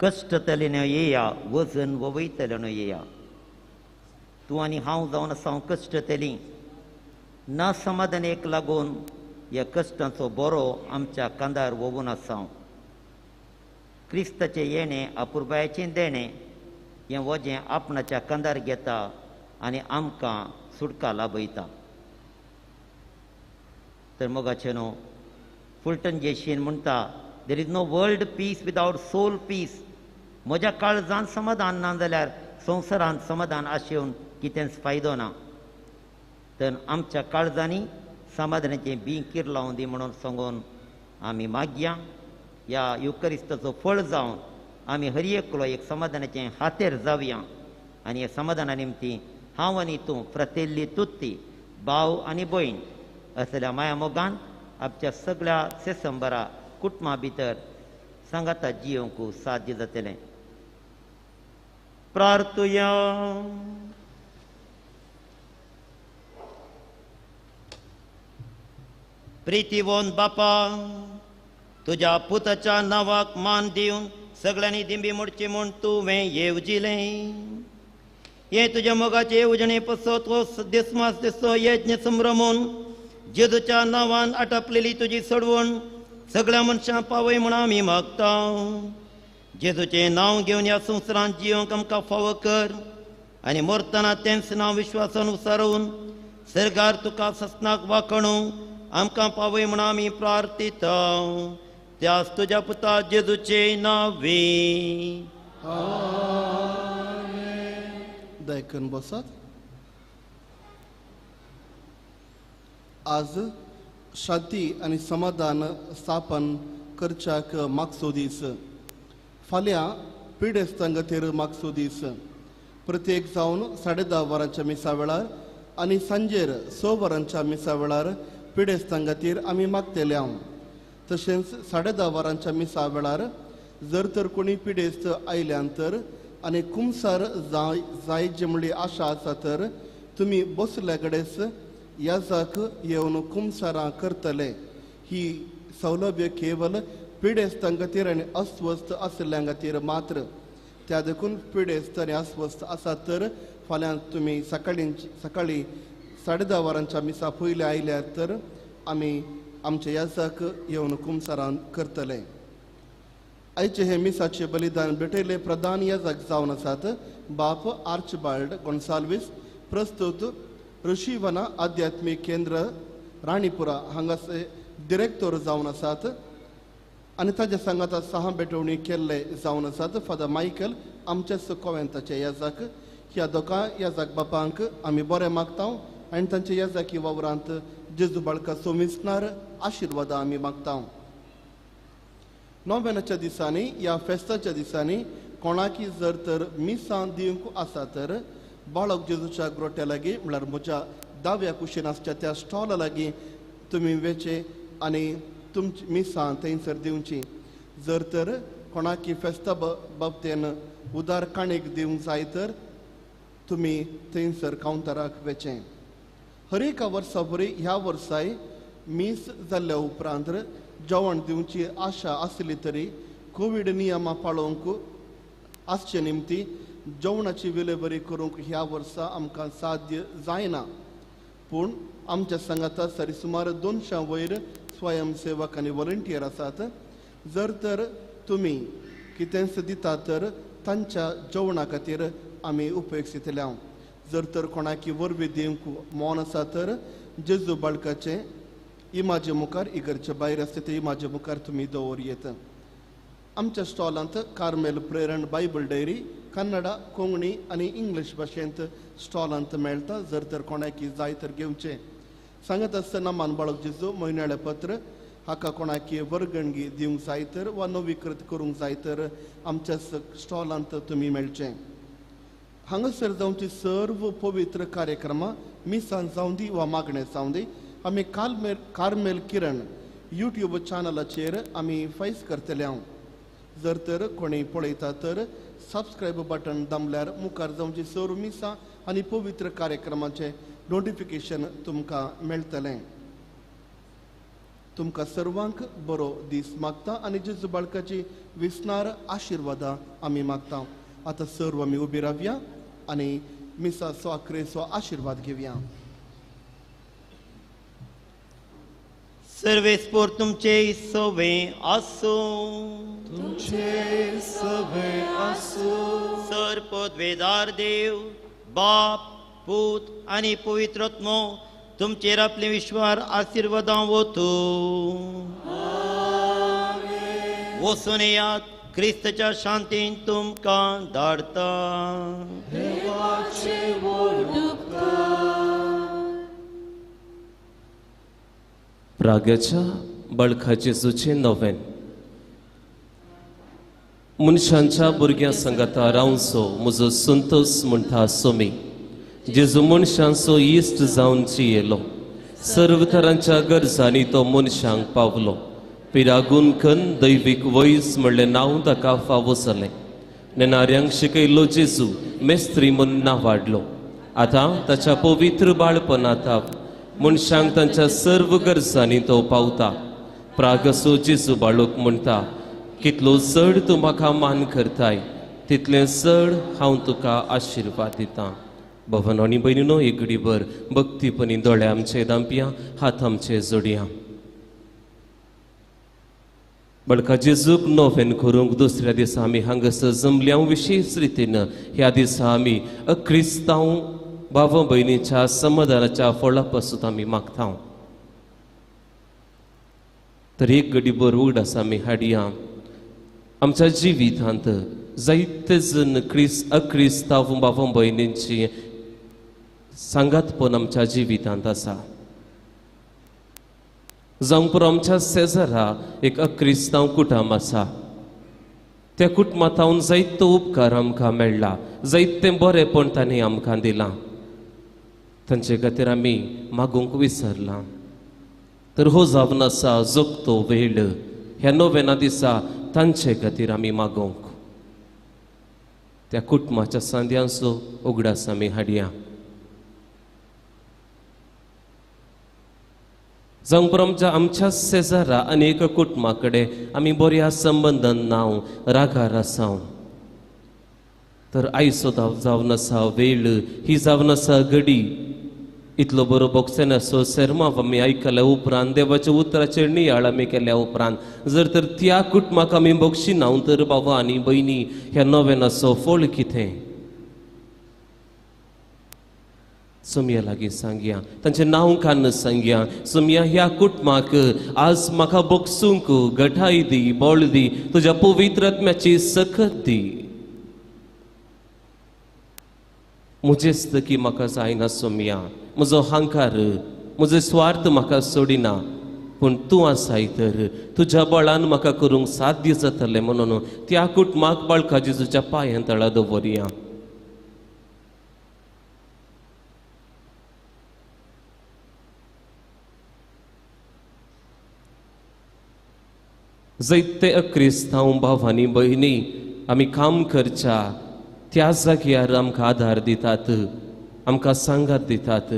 कश्टतलें येया वजन वयतलें येया तूं आनी हांव जावन आसा हांव कश्टतली ना समाधानेक लागून ह्या कश्टांचो बरो आमच्या कांदार वोवून आसा. क्रिस्ताचें येणें अपुरबायेचें देणें हें वजें आपणाच्या कांदार घेता आनी आमकां सुटका लाभयता. तर मोगाचें न्हू फुलटन जेशीन म्हणटा, there is no world peace without soul peace. म्हज्या काळजांत समाधान ना जाल्यार संवसारांत समाधान आशेवन कितेंच फायदो ना. तर आमच्या काळजांनी समाधानाचें बीं किरलावं दी म्हणून सांगून आमी मागया. ह्या युकरिस्ताचो फळ जावन आमी हर एकलो एक समाधानाचें हातेर जावया आनी ह्या समाधाना निमती हांव आनी तूं फ्रतेल्ली तुत्ती भाव आनी भयण असल्या माया मोगान आमच्या सगळ्या सेसंबरा कुटुंबा भितर सांगाता जियोंक साध्य जातलें. प्रार्थुया. प्रितीवोन बापा, तुज्या पुताच्या नांवाक मान दिवन सगळ्यांनी दिंबी मोडची म्हूण तुवें येवजिलें. हे तुज्या मोगाचे उजणे पसत हो देसमास देसो यज्ञ संभ्रमून जेजूच्या नांवान आटापलेली तुजी सोडवण सगळ्या मनशां पावय म्हूण आमी मागता. जेजूचें नांव घेवन ह्या संवसारांत जियोंक आमकां फावो कर आनी मरतना तेंच नांव विश्वासान उसारून सर्गार तुका ससनाक वाखणू आमकां पावय म्हूण आमी प्रार्थिता. त्याच तुज्या पुता जेजूचे नांवे. दयकन बसात. आज शांती आनी समाधान स्थापन करच्याक मागचो दीस. फाल्यां पिडेस्तां खातीर मागचो दीस. प्रत्येक जावन 10:30 वरांच्या मिसा वेळार आनी सांजेर 6 वरांच्या मिसा वेळार पिडेस्तां खातीर आमी मागतले हांव. तशेंच 10:30 वरांच्या मिसा वेळार जर तर कोणी पिडेस्त आयल्यान तर आनी कुमसार जाय जी म्हणली आशा आसा तर तुमी बसल्या कडेच याजाक येवन कुमसारां करतले. ही सौलभ्य केवल पिडेस्तां खातीर आनी अस्वस्थ आशिल्ल्यां खातीर मात्र. त्या देखून पिडेस्त आनी अस्वस्थ आसात तर फाल्यां तुमी सकाळी सकाळी 10:30 वरांच्या मिसा पयलीं आयल्यार तर आमी आमच्या याजाक येवन कुमसारां करतले. आयचे हे मिसाचे बलिदान भेटयले प्रधान याजक जावन आसात बाप आर्चबाल्ड गोन्साल्वीस, प्रस्तुत ऋषीवना आध्यात्मीक केंद्र राणीपुरा हांगासर डिरेक्टर जावन आसात आनी ताच्या सांगाता सहा भेटवणी केल्ले जावन आसात फादर मायकल आमच्याच कोवेंताचे याजक. ह्या दोगां याजक बापांक आमी बरें मागता आनी तांच्या याजकी वावरांत जेजू बाळका सोमिसणार आशिर्वादां आमी मागता. नोव्हेनाच्या दिसांनी ह्या फेस्ताच्या दिसांनी कोणाकी जर तर मिसां दिवंक आसा तर बाळक जेजूच्या ग्रोट्या लागीं म्हळ्यार म्हज्या दाव्या कुशीन आसच्या त्या स्टॉला लागीं तुमी वेचे आनी तुमची मिसां थंयसर दिवची. जर तर कोणाकी फेस्ता बाबतीन उदार काणीक दिवंक जाय तर तुमी थंयसर कावंटराक वेचें. हर एका वर्सा बरी ह्या वर्साय मीस जाल्ल्या उपरांत जेवण दिवची आशा आसली तरी कोवीड नियमां पाळोवंक आसचे निमती जेवणाची विलेवरी करूंक ह्या वर्सा आमकां साध्य जायना. पूण आमच्या सांगाता सरी सुमार 200 वयर स्वयंसेवक आनी व्हॉलंटियर आसात. जर तर तुमी कितेंच दिता तर तांच्या जेवणा खातीर आमी उपयोग दितले. हांव जर तर कोणाकी वरवीं दिवंक मौन आसा तर जेजू बाळकाचें इमाजे मुखार इगर्जे भायर आसता ते इमाजे मुखार तुमी दवर येत. आमच्या स्टॉलांत कार्मेल प्रेरण बायबल डायरी कन्नडा, कोंकणी आनी इंग्लीश भाशेंत स्टॉलांत मेळटा. जर तर कोणाकी जाय तर घेवचें. सांगत आसतना मान बाळक जेजू म्हयन्याळें पत्र हाका कोणाकी वर्गणगी दिवंक जाय तर वा नवीकृत करूंक जाय तर आमच्या स्टॉलांत तुमी मेळचें. हांगासर जावची सर्व पवित्र कार्यक्रमां मिसां जावं दी वा मागणें जावं दी आमी कार्मेल किरण यूट्यूब चॅनलाचेर आमी फायस करतले. हांव जर तर कोणी पळयता तर सबस्क्रायब बटन दामल्यार मुखार जावची सर्व मिसां आनी पवित्र कार्यक्रमाचें नोटिफिकेशन तुमकां मेळटलें. तुमकां सर्वांक बरो दीस मागता आनी जेजू बाळकाची विसनार आशिर्वादां आमी मागता. आतां सर्व आमी उबी रावया आनी मिसाचो आक्रेचो आशिर्वाद घेवया. सर्वेस्पोर तुमचे सवे आसूं, तुमचे सवे आसूं. सर पदवेदार देव बाप पूत आनी पवित्र आत्मो तुमचेर आपले विश्वार आशिर्वादां वतूं. वचून येयात, क्रिस्तच्या शांतीन तुमकां धाडता. प्राग्याच्या बळखा जेजूचें नवेन. मनशांच्या भुरग्यां सांगाता रावचो म्हजो संतोस म्हणटा सोमी. जेजू मनशांचो इश्ट जावन जियेलो, सर्व तरांच्या गरजांनी तो मनशांक पावलो. पिरागून कन दैवीक वयस म्हणलें नांव ताका फावो जालें. नेणाऱ्यांक शिकयलो जेजू मेस्त्री म्हूण नांवाडलो. आतां ताच्या पवित्र बाळपणांत मनशांक तांच्या सर्व गरजांनी तो पावता. प्रागसो जेजू बाळूक म्हणटा, कितलो चड तूं म्हाका मान करताय, तितलें चड हांव तुका आशिर्वाद दितां. भवन आनी भयणीनो, एक घडीभर भक्तीपणी दोळे आमचे दांपया, हात आमचे जोडया. बळका जेजूक नोवेन करूंक दुसऱ्या दिसा आमी हांगासर जमल्या. विशेश रितीन ह्या दिसा आमी अक्रिस्तांव भाव भयणीच्या समाधानाच्या फळा पासून आमी मागता. तर एक घडीभर उगडास आमी हाडया. आमच्या जिवितांत जायते जण अक्रिस्तांव भाव भयणींची सांगातपण आमच्या जिवितांत आसा. जावंक पुरो आमच्या शेजारा एक अक्रिस्तांव कुटुंब आसा. त्या कुटुंबांत जायतो उपकार आमकां मेळ्ळा, जायतें बरेंपण तांणी आमकां दिलां. तांचे खातीर आमी मागूंक विसरलां. तर हो जावन आसा जोगतो वेळ ह्या नोवेना दिसा तांचे खातीर आमी मागूंक. त्या कुटुंबाच्या सांद्यांचो उगडास आमी हाडया. जावंक पुरो आमच्या शेजारा आनी एका कुटुंबा कडेन आमी बऱ्या संबंदान नांव रागार आसाव. तर आयचो जावन आसा वेळ, ही जावन आसा घडी. इतलो बरो बोक्सेनाचो सेर्माव आमी आयकल्या उपरांत, देवाच्या उतराचेर नियाळ आमी केल्या उपरांत जर तर त्या कुटुंबाक आमी बक्षिना तर बाबा आनी भयणी ह्या नोवेनाचो फळ कितें? सोमया लागीं सांगया, तांचें नांव कान्न सांगया. सोमया ह्या कुटुंबाक आज म्हाका बक्षूंक गठाय दी, बळ दी, तुज्या पवित्र आत्म्याची सकत दी. म्हजेच की म्हाका जायना सोमया, म्हजो हांकार, म्हजो स्वार्थ म्हाका सोडिना, पूण तूं आसाय तर तुज्या बळान म्हाका करूंक साध्य जातलें म्हणून त्या कुटुंबाक बाळका जेजूच्या पांयां तळा दवरया. जायते अक्रिस्तांव भाव आनी भयणी आमी काम करच्या त्या जाग्यार आमकां आदार दितात, आमकां सांगात दितात.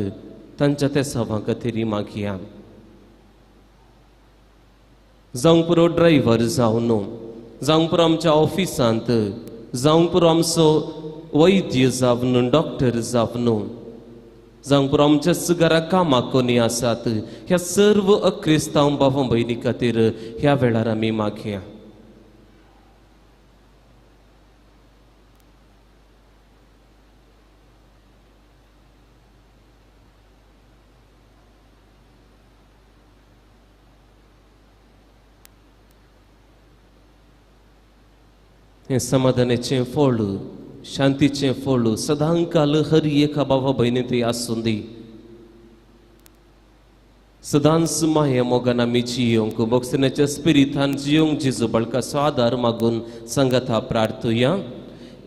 तांच्या त्या सभां खातीर मागया. जावंक पुरो ड्रायव्हर जावन, जावंक पुरो आमच्या ऑफिसांत, जावंक पुरो आमचो वैद्य जावन, डॉक्टर जावन, जावंक पुरो आमच्याच घरा कामाक कोणी आसात, ह्या सर्व अक्रिस्तांव भाव भयणी खातीर ह्या वेळार आमी मागया. हें समाधानाचें फळ, शांतीचें फळ सदांकाल हर एका बाबा भयणी थंय आसूं दी. सदांच माया मोगान आमी जियोंक, बोक्सनाच्या स्पिरितान जियोंक जेजू बाळकाचो आदार मागून सांगाता प्रार्थुया.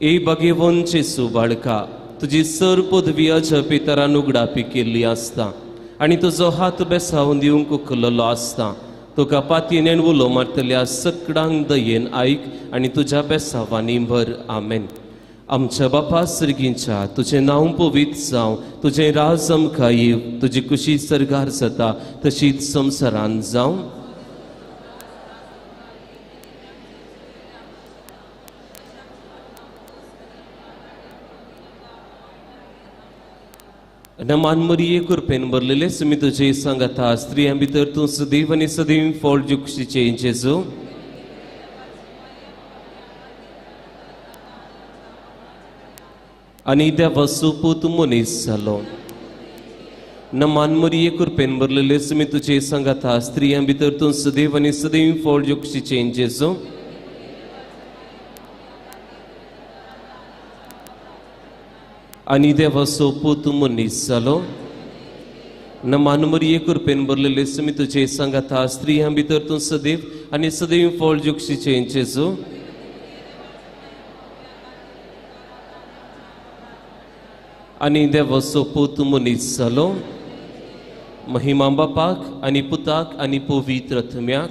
ए बागेवन जेजू बाळका, तुजी सर पदवी अजपितरान उगडापी केल्ली आसता आनी तुजो हात बेसावन दिवंक उखललो आसता. तुका पातयेन उलो मारतल्या सकडांक दयेन आयक आनी तुज्या बेसावांनी भर. आमेन. आमच्या बापा सर्गींच्या, तुजें नांव पवित्र जावं, तुजें राज आमकां येवं, तुजी कुशी सर्गार जाता तशीच संवसारांत जावं. नमान मरिये कृपेन भरलेले सुमी तुजे सांगाता, स्त्रियां भितर तूं सदैव आनी सदैव फळ जुक्षीचें जेजू. आनी देवाचो पूत मनीस जालो. नमान मरिये कृपेन भरलेले सुमी तुजे सांगाता, स्त्रियां भितर तूं सदैव आनी सदैव फळ जुक्षीचें जेजू. आनी देवाचो पूत मनीस जालो. नमान मरिये कृपेन भरलेले सुमी तुजे सांगाता, स्त्रियां भितर तूं सदैव आनी सदैव फळ जुक्षीचें जेजू. आनी देवाचो पूत मनीस जालो. महिमा बापाक आनी पुताक आनी पवित्र आत्म्याक.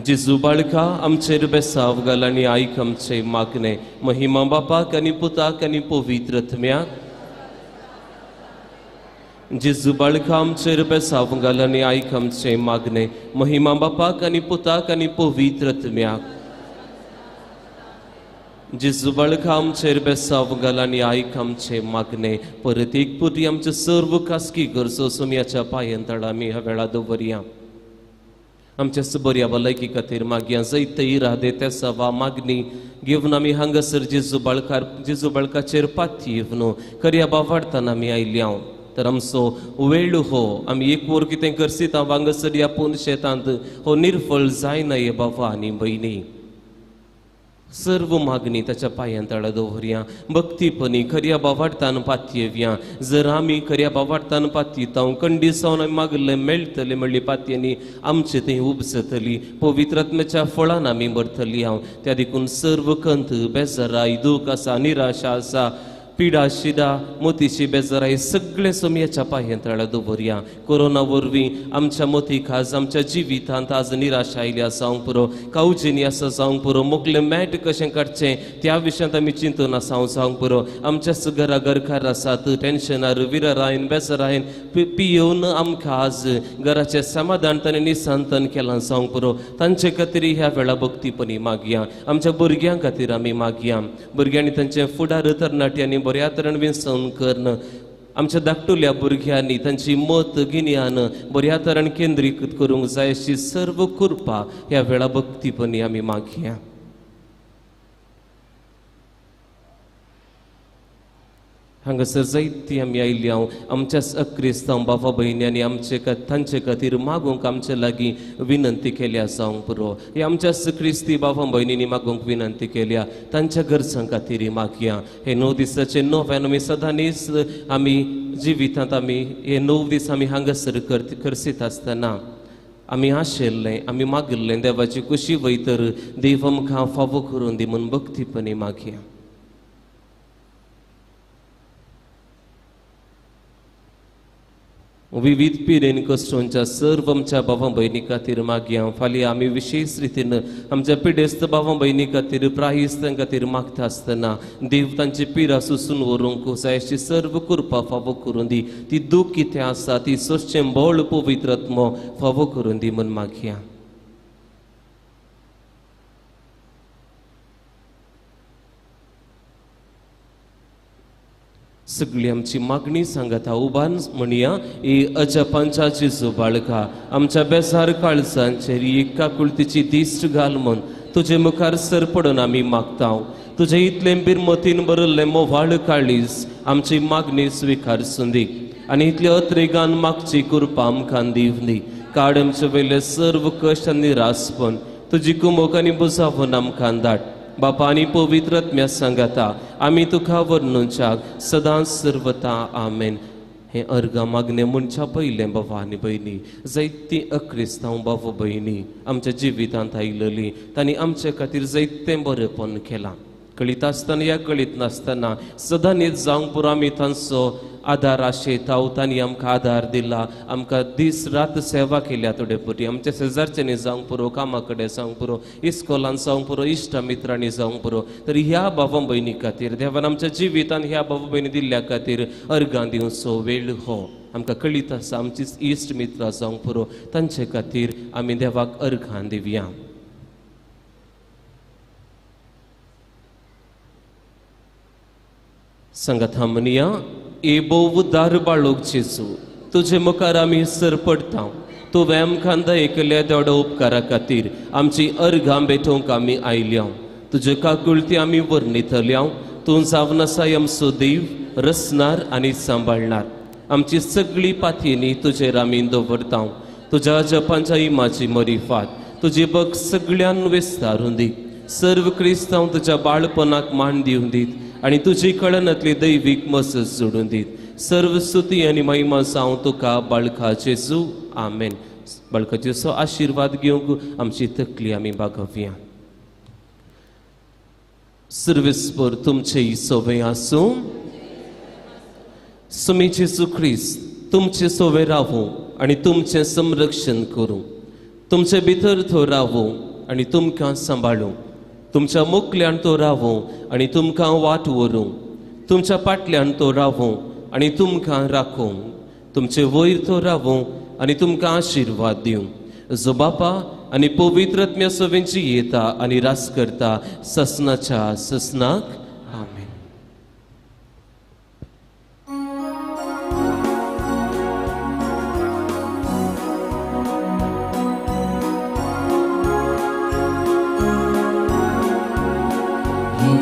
जेजू बाळका आमचेर बेसाव घाल आनी आयक आमचें मागणें. महिमा बापाक आनी पुताक आनी पवित्र आत्म्याक. जेजू बाळका आमचेर बेसाव घाल आनी आयक आमचें मागणें. महिमा बापाक आनी पुताक आनी पवित्र आत्म्याक. जेजू बाळका आमचेर बेसाव घाल आनी आयक आमचे मागणे. परत एक पुरी आमचे सर्व खासगी गरजो सोमयाच्या पांयां तळा आमी ह्या वेळा दवरया. आमच्या बऱ्या भलायकी खातीर मागया. जैत इरादे तेसावा मागणी घेवन आमी हांगासर जेजू बाळकार जेजू बाळकाचेर पाती येवन खऱ्या बावाडताना आमी आयल्या. तर आमचो वेळ हो आमी एक वर कितें करसीत हांगासर ह्या पोन शेतांत हो निर्फळ जायना हे बाबा आनी भयणी. सर्व मागणी ताच्या पांयां तळा दवरया. भक्तीपणी खऱ्या बावाडतान पातयेवया. जर आमी खऱ्या बावाडतान पातयेता कंडिसावन आमी मागलें मेळटलें म्हणली पातयेंनी आमचे थंय उपजतली पवित्रात्म्याच्या फळान आमी भरतली हांव. त्या देखून सर्व कंत बेजाराय दूख आसा निराशा आसा पिडा शिडा मोतीची बेजाराय सगळे सोमयाच्या पांयां तळा दवरया. कोरोना वरवीं आमच्या मोतीक आज आमच्या जिवितांत आज निराशा आयली आसा जावंक पुरो, कावजेनी आसा जावंक पुरो, मोगलें मॅट कशें काडचें त्या विशयांत आमी चिंतून आसा जावंक पुरो. आमच्या घरा घरकार आसात टेन्शनार विरारायन बेजारायन पियोवन आमकां आज घराचें समाधान ताणें निसंतन केलां जावंक पुरो. तांचे खातीर ह्या वेळा भक्तीपणी मागया. आमच्या भुरग्यां खातीर आमी मागया. भुरग्यांनी तांचे फुडार तरणाट्यांनी बऱ्या तरेन विंचवण करून आमच्या धाकटुल्या भुरग्यांनी तांची मत गिन्यान बऱ्या तरेन केंद्रीकृत करूंक जाय अशी सर्व कृपा ह्या वेळा भक्तीपणी आमी मागया. हांगासर जायती आमी आयली हांव आमच्याच अक्रिस्तांव बाबा भयणी आमचे तांचे खातीर मागूंक आमचे लागीं विनंती केल्या जावंक पुरो. हे आमच्याच क्रिस्ती बाबा भयणींनी मागूंक विनंती केल्या तांच्या गरजां खातीर मागया. हे 9 दिसाचे नव्यान आमी सदांनीच आमी जिवितांत आमी हे 9 दीस आमी हांगासर करसीत आसतना आमी आशिल्लें आमी मागिल्लें देवाची कुशी वयतर देव आमकां फावो करून दी म्हूण भक्तीपणी मागया. विविध पिरेन कश्टोंच्या सर्व आमच्या भावा भयणी खातीर मागया. फाल्यां आमी विशेष रितीन आमच्या पिडेस्त भावा भयणी खातीर प्रायस्तां खातीर मागता आसतना देव तांची पिरा सुसून व्हरूंक जाय अशी सर्व कृपा फावो करून दी. ती दूख कितें आसा ती सोसचें बळ पवित्र आत्मो फावो करून दी म्हूण मागया. सगळी आमची मागणी सांगता उबान म्हणया. ही अजपांच्या जेजू बाळका आमच्या बेजार काळजांचेर एक काकुळतीची दिश्ट घाल म्हूण तुजे मुखार सर पडून आमी मागता. तुजे इतलें बिरमतीन भरिल्लें मोवाळ काळीज आमची मागणी स्विकार सुंदी आनी इतले अत्रेगान मागची कृपा आमकां दिवनी. काड आमचे वयले सर्व कश्ट आनी निरासपण तुजी कुमोक आनी बुजावन आमकां धाड. बापा आनी पवित्र आत्म्या सांगाता आमी तुका वर्णुच्याक सदांच सर्वता. आमेन. हें अर्गां मागणें म्हणच्या पयलें बाबा आनी भयणी जायतीं अक्रिस्तांव बाबा भयणी आमच्या जिवितांत आयलेलीं तांणी आमचे खातीर जायतें बरेंपण केलां. कळीत आसतना या कळीत नासतना सदांच जावंक पुरो आमी तांचो आदार आशेता. तांणी आमकां आदार दिला, आमकां दीस रात सेवा केल्या. थोडे पुरी आमच्या शेजारच्यांनी जावंक पुरो, कामा कडेन जावंक पुरो, इस्कोलान जावंक पुरो, इश्टा मित्रांनी जावंक पुरो. तर ह्या बाबा भयणी खातीर देवान आमच्या जिवितान ह्या बाबा भयणी दिल्ल्या खातीर अर्गां दिवचो वेळ हो आमकां कळीत आसा. आमचीच इश्ट मित्रां जावंक पुरो तांचे खातीर आमी देवाक अर्गां दिवया. सांगात म्हणया. ए भोव दार बाळोक जेजू तुजे मुखार आमी सर पडटा. तुवें आमकां दयेकेल्या देवडो उपकारा खातीर आमची अर्गां भेटोवंक आमी आयल्या. तुजे काकुळती आमी वर्णितल्या. तूं जावन आसा आमचो देव रचणार आनी सांबाळणार. आमची सगळी पातयेनी तुजेर आमी दवरता. तुज्या जपांच्या इमाची मरिफात तुजी बग सगळ्यान विस्तारून दी. सर्व क्रिस्तांव तुज्या बाळपणाक मान दिवन दीत आनी तुजी कळनातली दैवीक मसत जोडून दीत. सर्व स्तुती आनी महिमा जावं तुका बाळका जेजू. आमेन. बाळका जेजू आशिर्वाद घेवंक आमची तकली आमी बागोवया. सर्वेस्पर तुमचे सोवे आसूं. सुमी जेजू क्रिस्त तुमचे सोवे रावूं आनी तुमचें संरक्षण करूं. तुमचे भितर तो रावूं आनी तुमकां सांबाळूं. तुमच्या मुखल्यान तो रावूं आनी तुमकां वाट व्हरूं. तुमच्या फाटल्यान तो रावूं आनी तुमकां राखूं. तुमचे वयर तो रावूं आनी तुमकां आशिर्वाद दिवं. जो बापा आनी पवित्र आत्म्या सवेंची येता आनी रास करता ससनाच्या ससनाक. आमेन.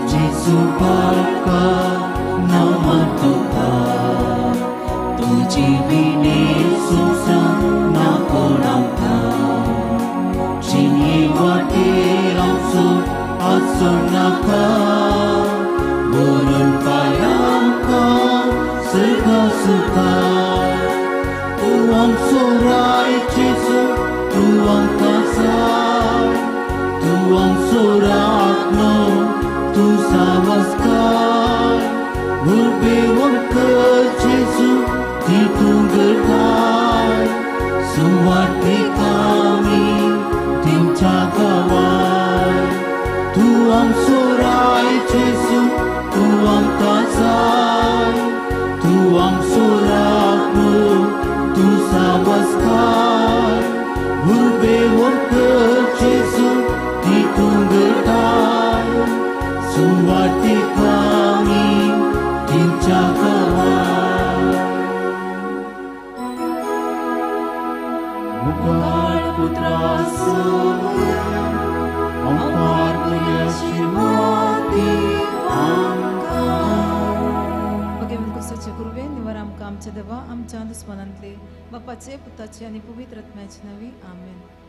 जेजू नांवान तुका तुजी विणे संवसार ना कोणाक जिणे वाटेर आमचो आसूं नाका व्हरून पाय आमकां सर्गा सुखा. तूं आमचो राय जेजू, तूं आमकां जाय, तूं आमचो राखणो, तूं सावस्कार. उर्बेवन कर जेजू, ती तूं घडय, सुवार्तीक आमी दिवच्या गवाय. तूं आमचो राय जेजू, तूं आमकां जाय, तूं आमचो राखणो, तूं सावस्कार. उर्बेवन कर जेजू, ती तूं घडय, सुवार्तीक आमी दिवच्या गवाय. मुखार पुत्रा सवया अंपार भगवंत कुसाचे कुर्बे निवार आमकां आमच्या देवा आमच्या दुस्मनांतले बापाचे पुताचे आनी पवित्र आत्म्याचे नांवी. आमेन.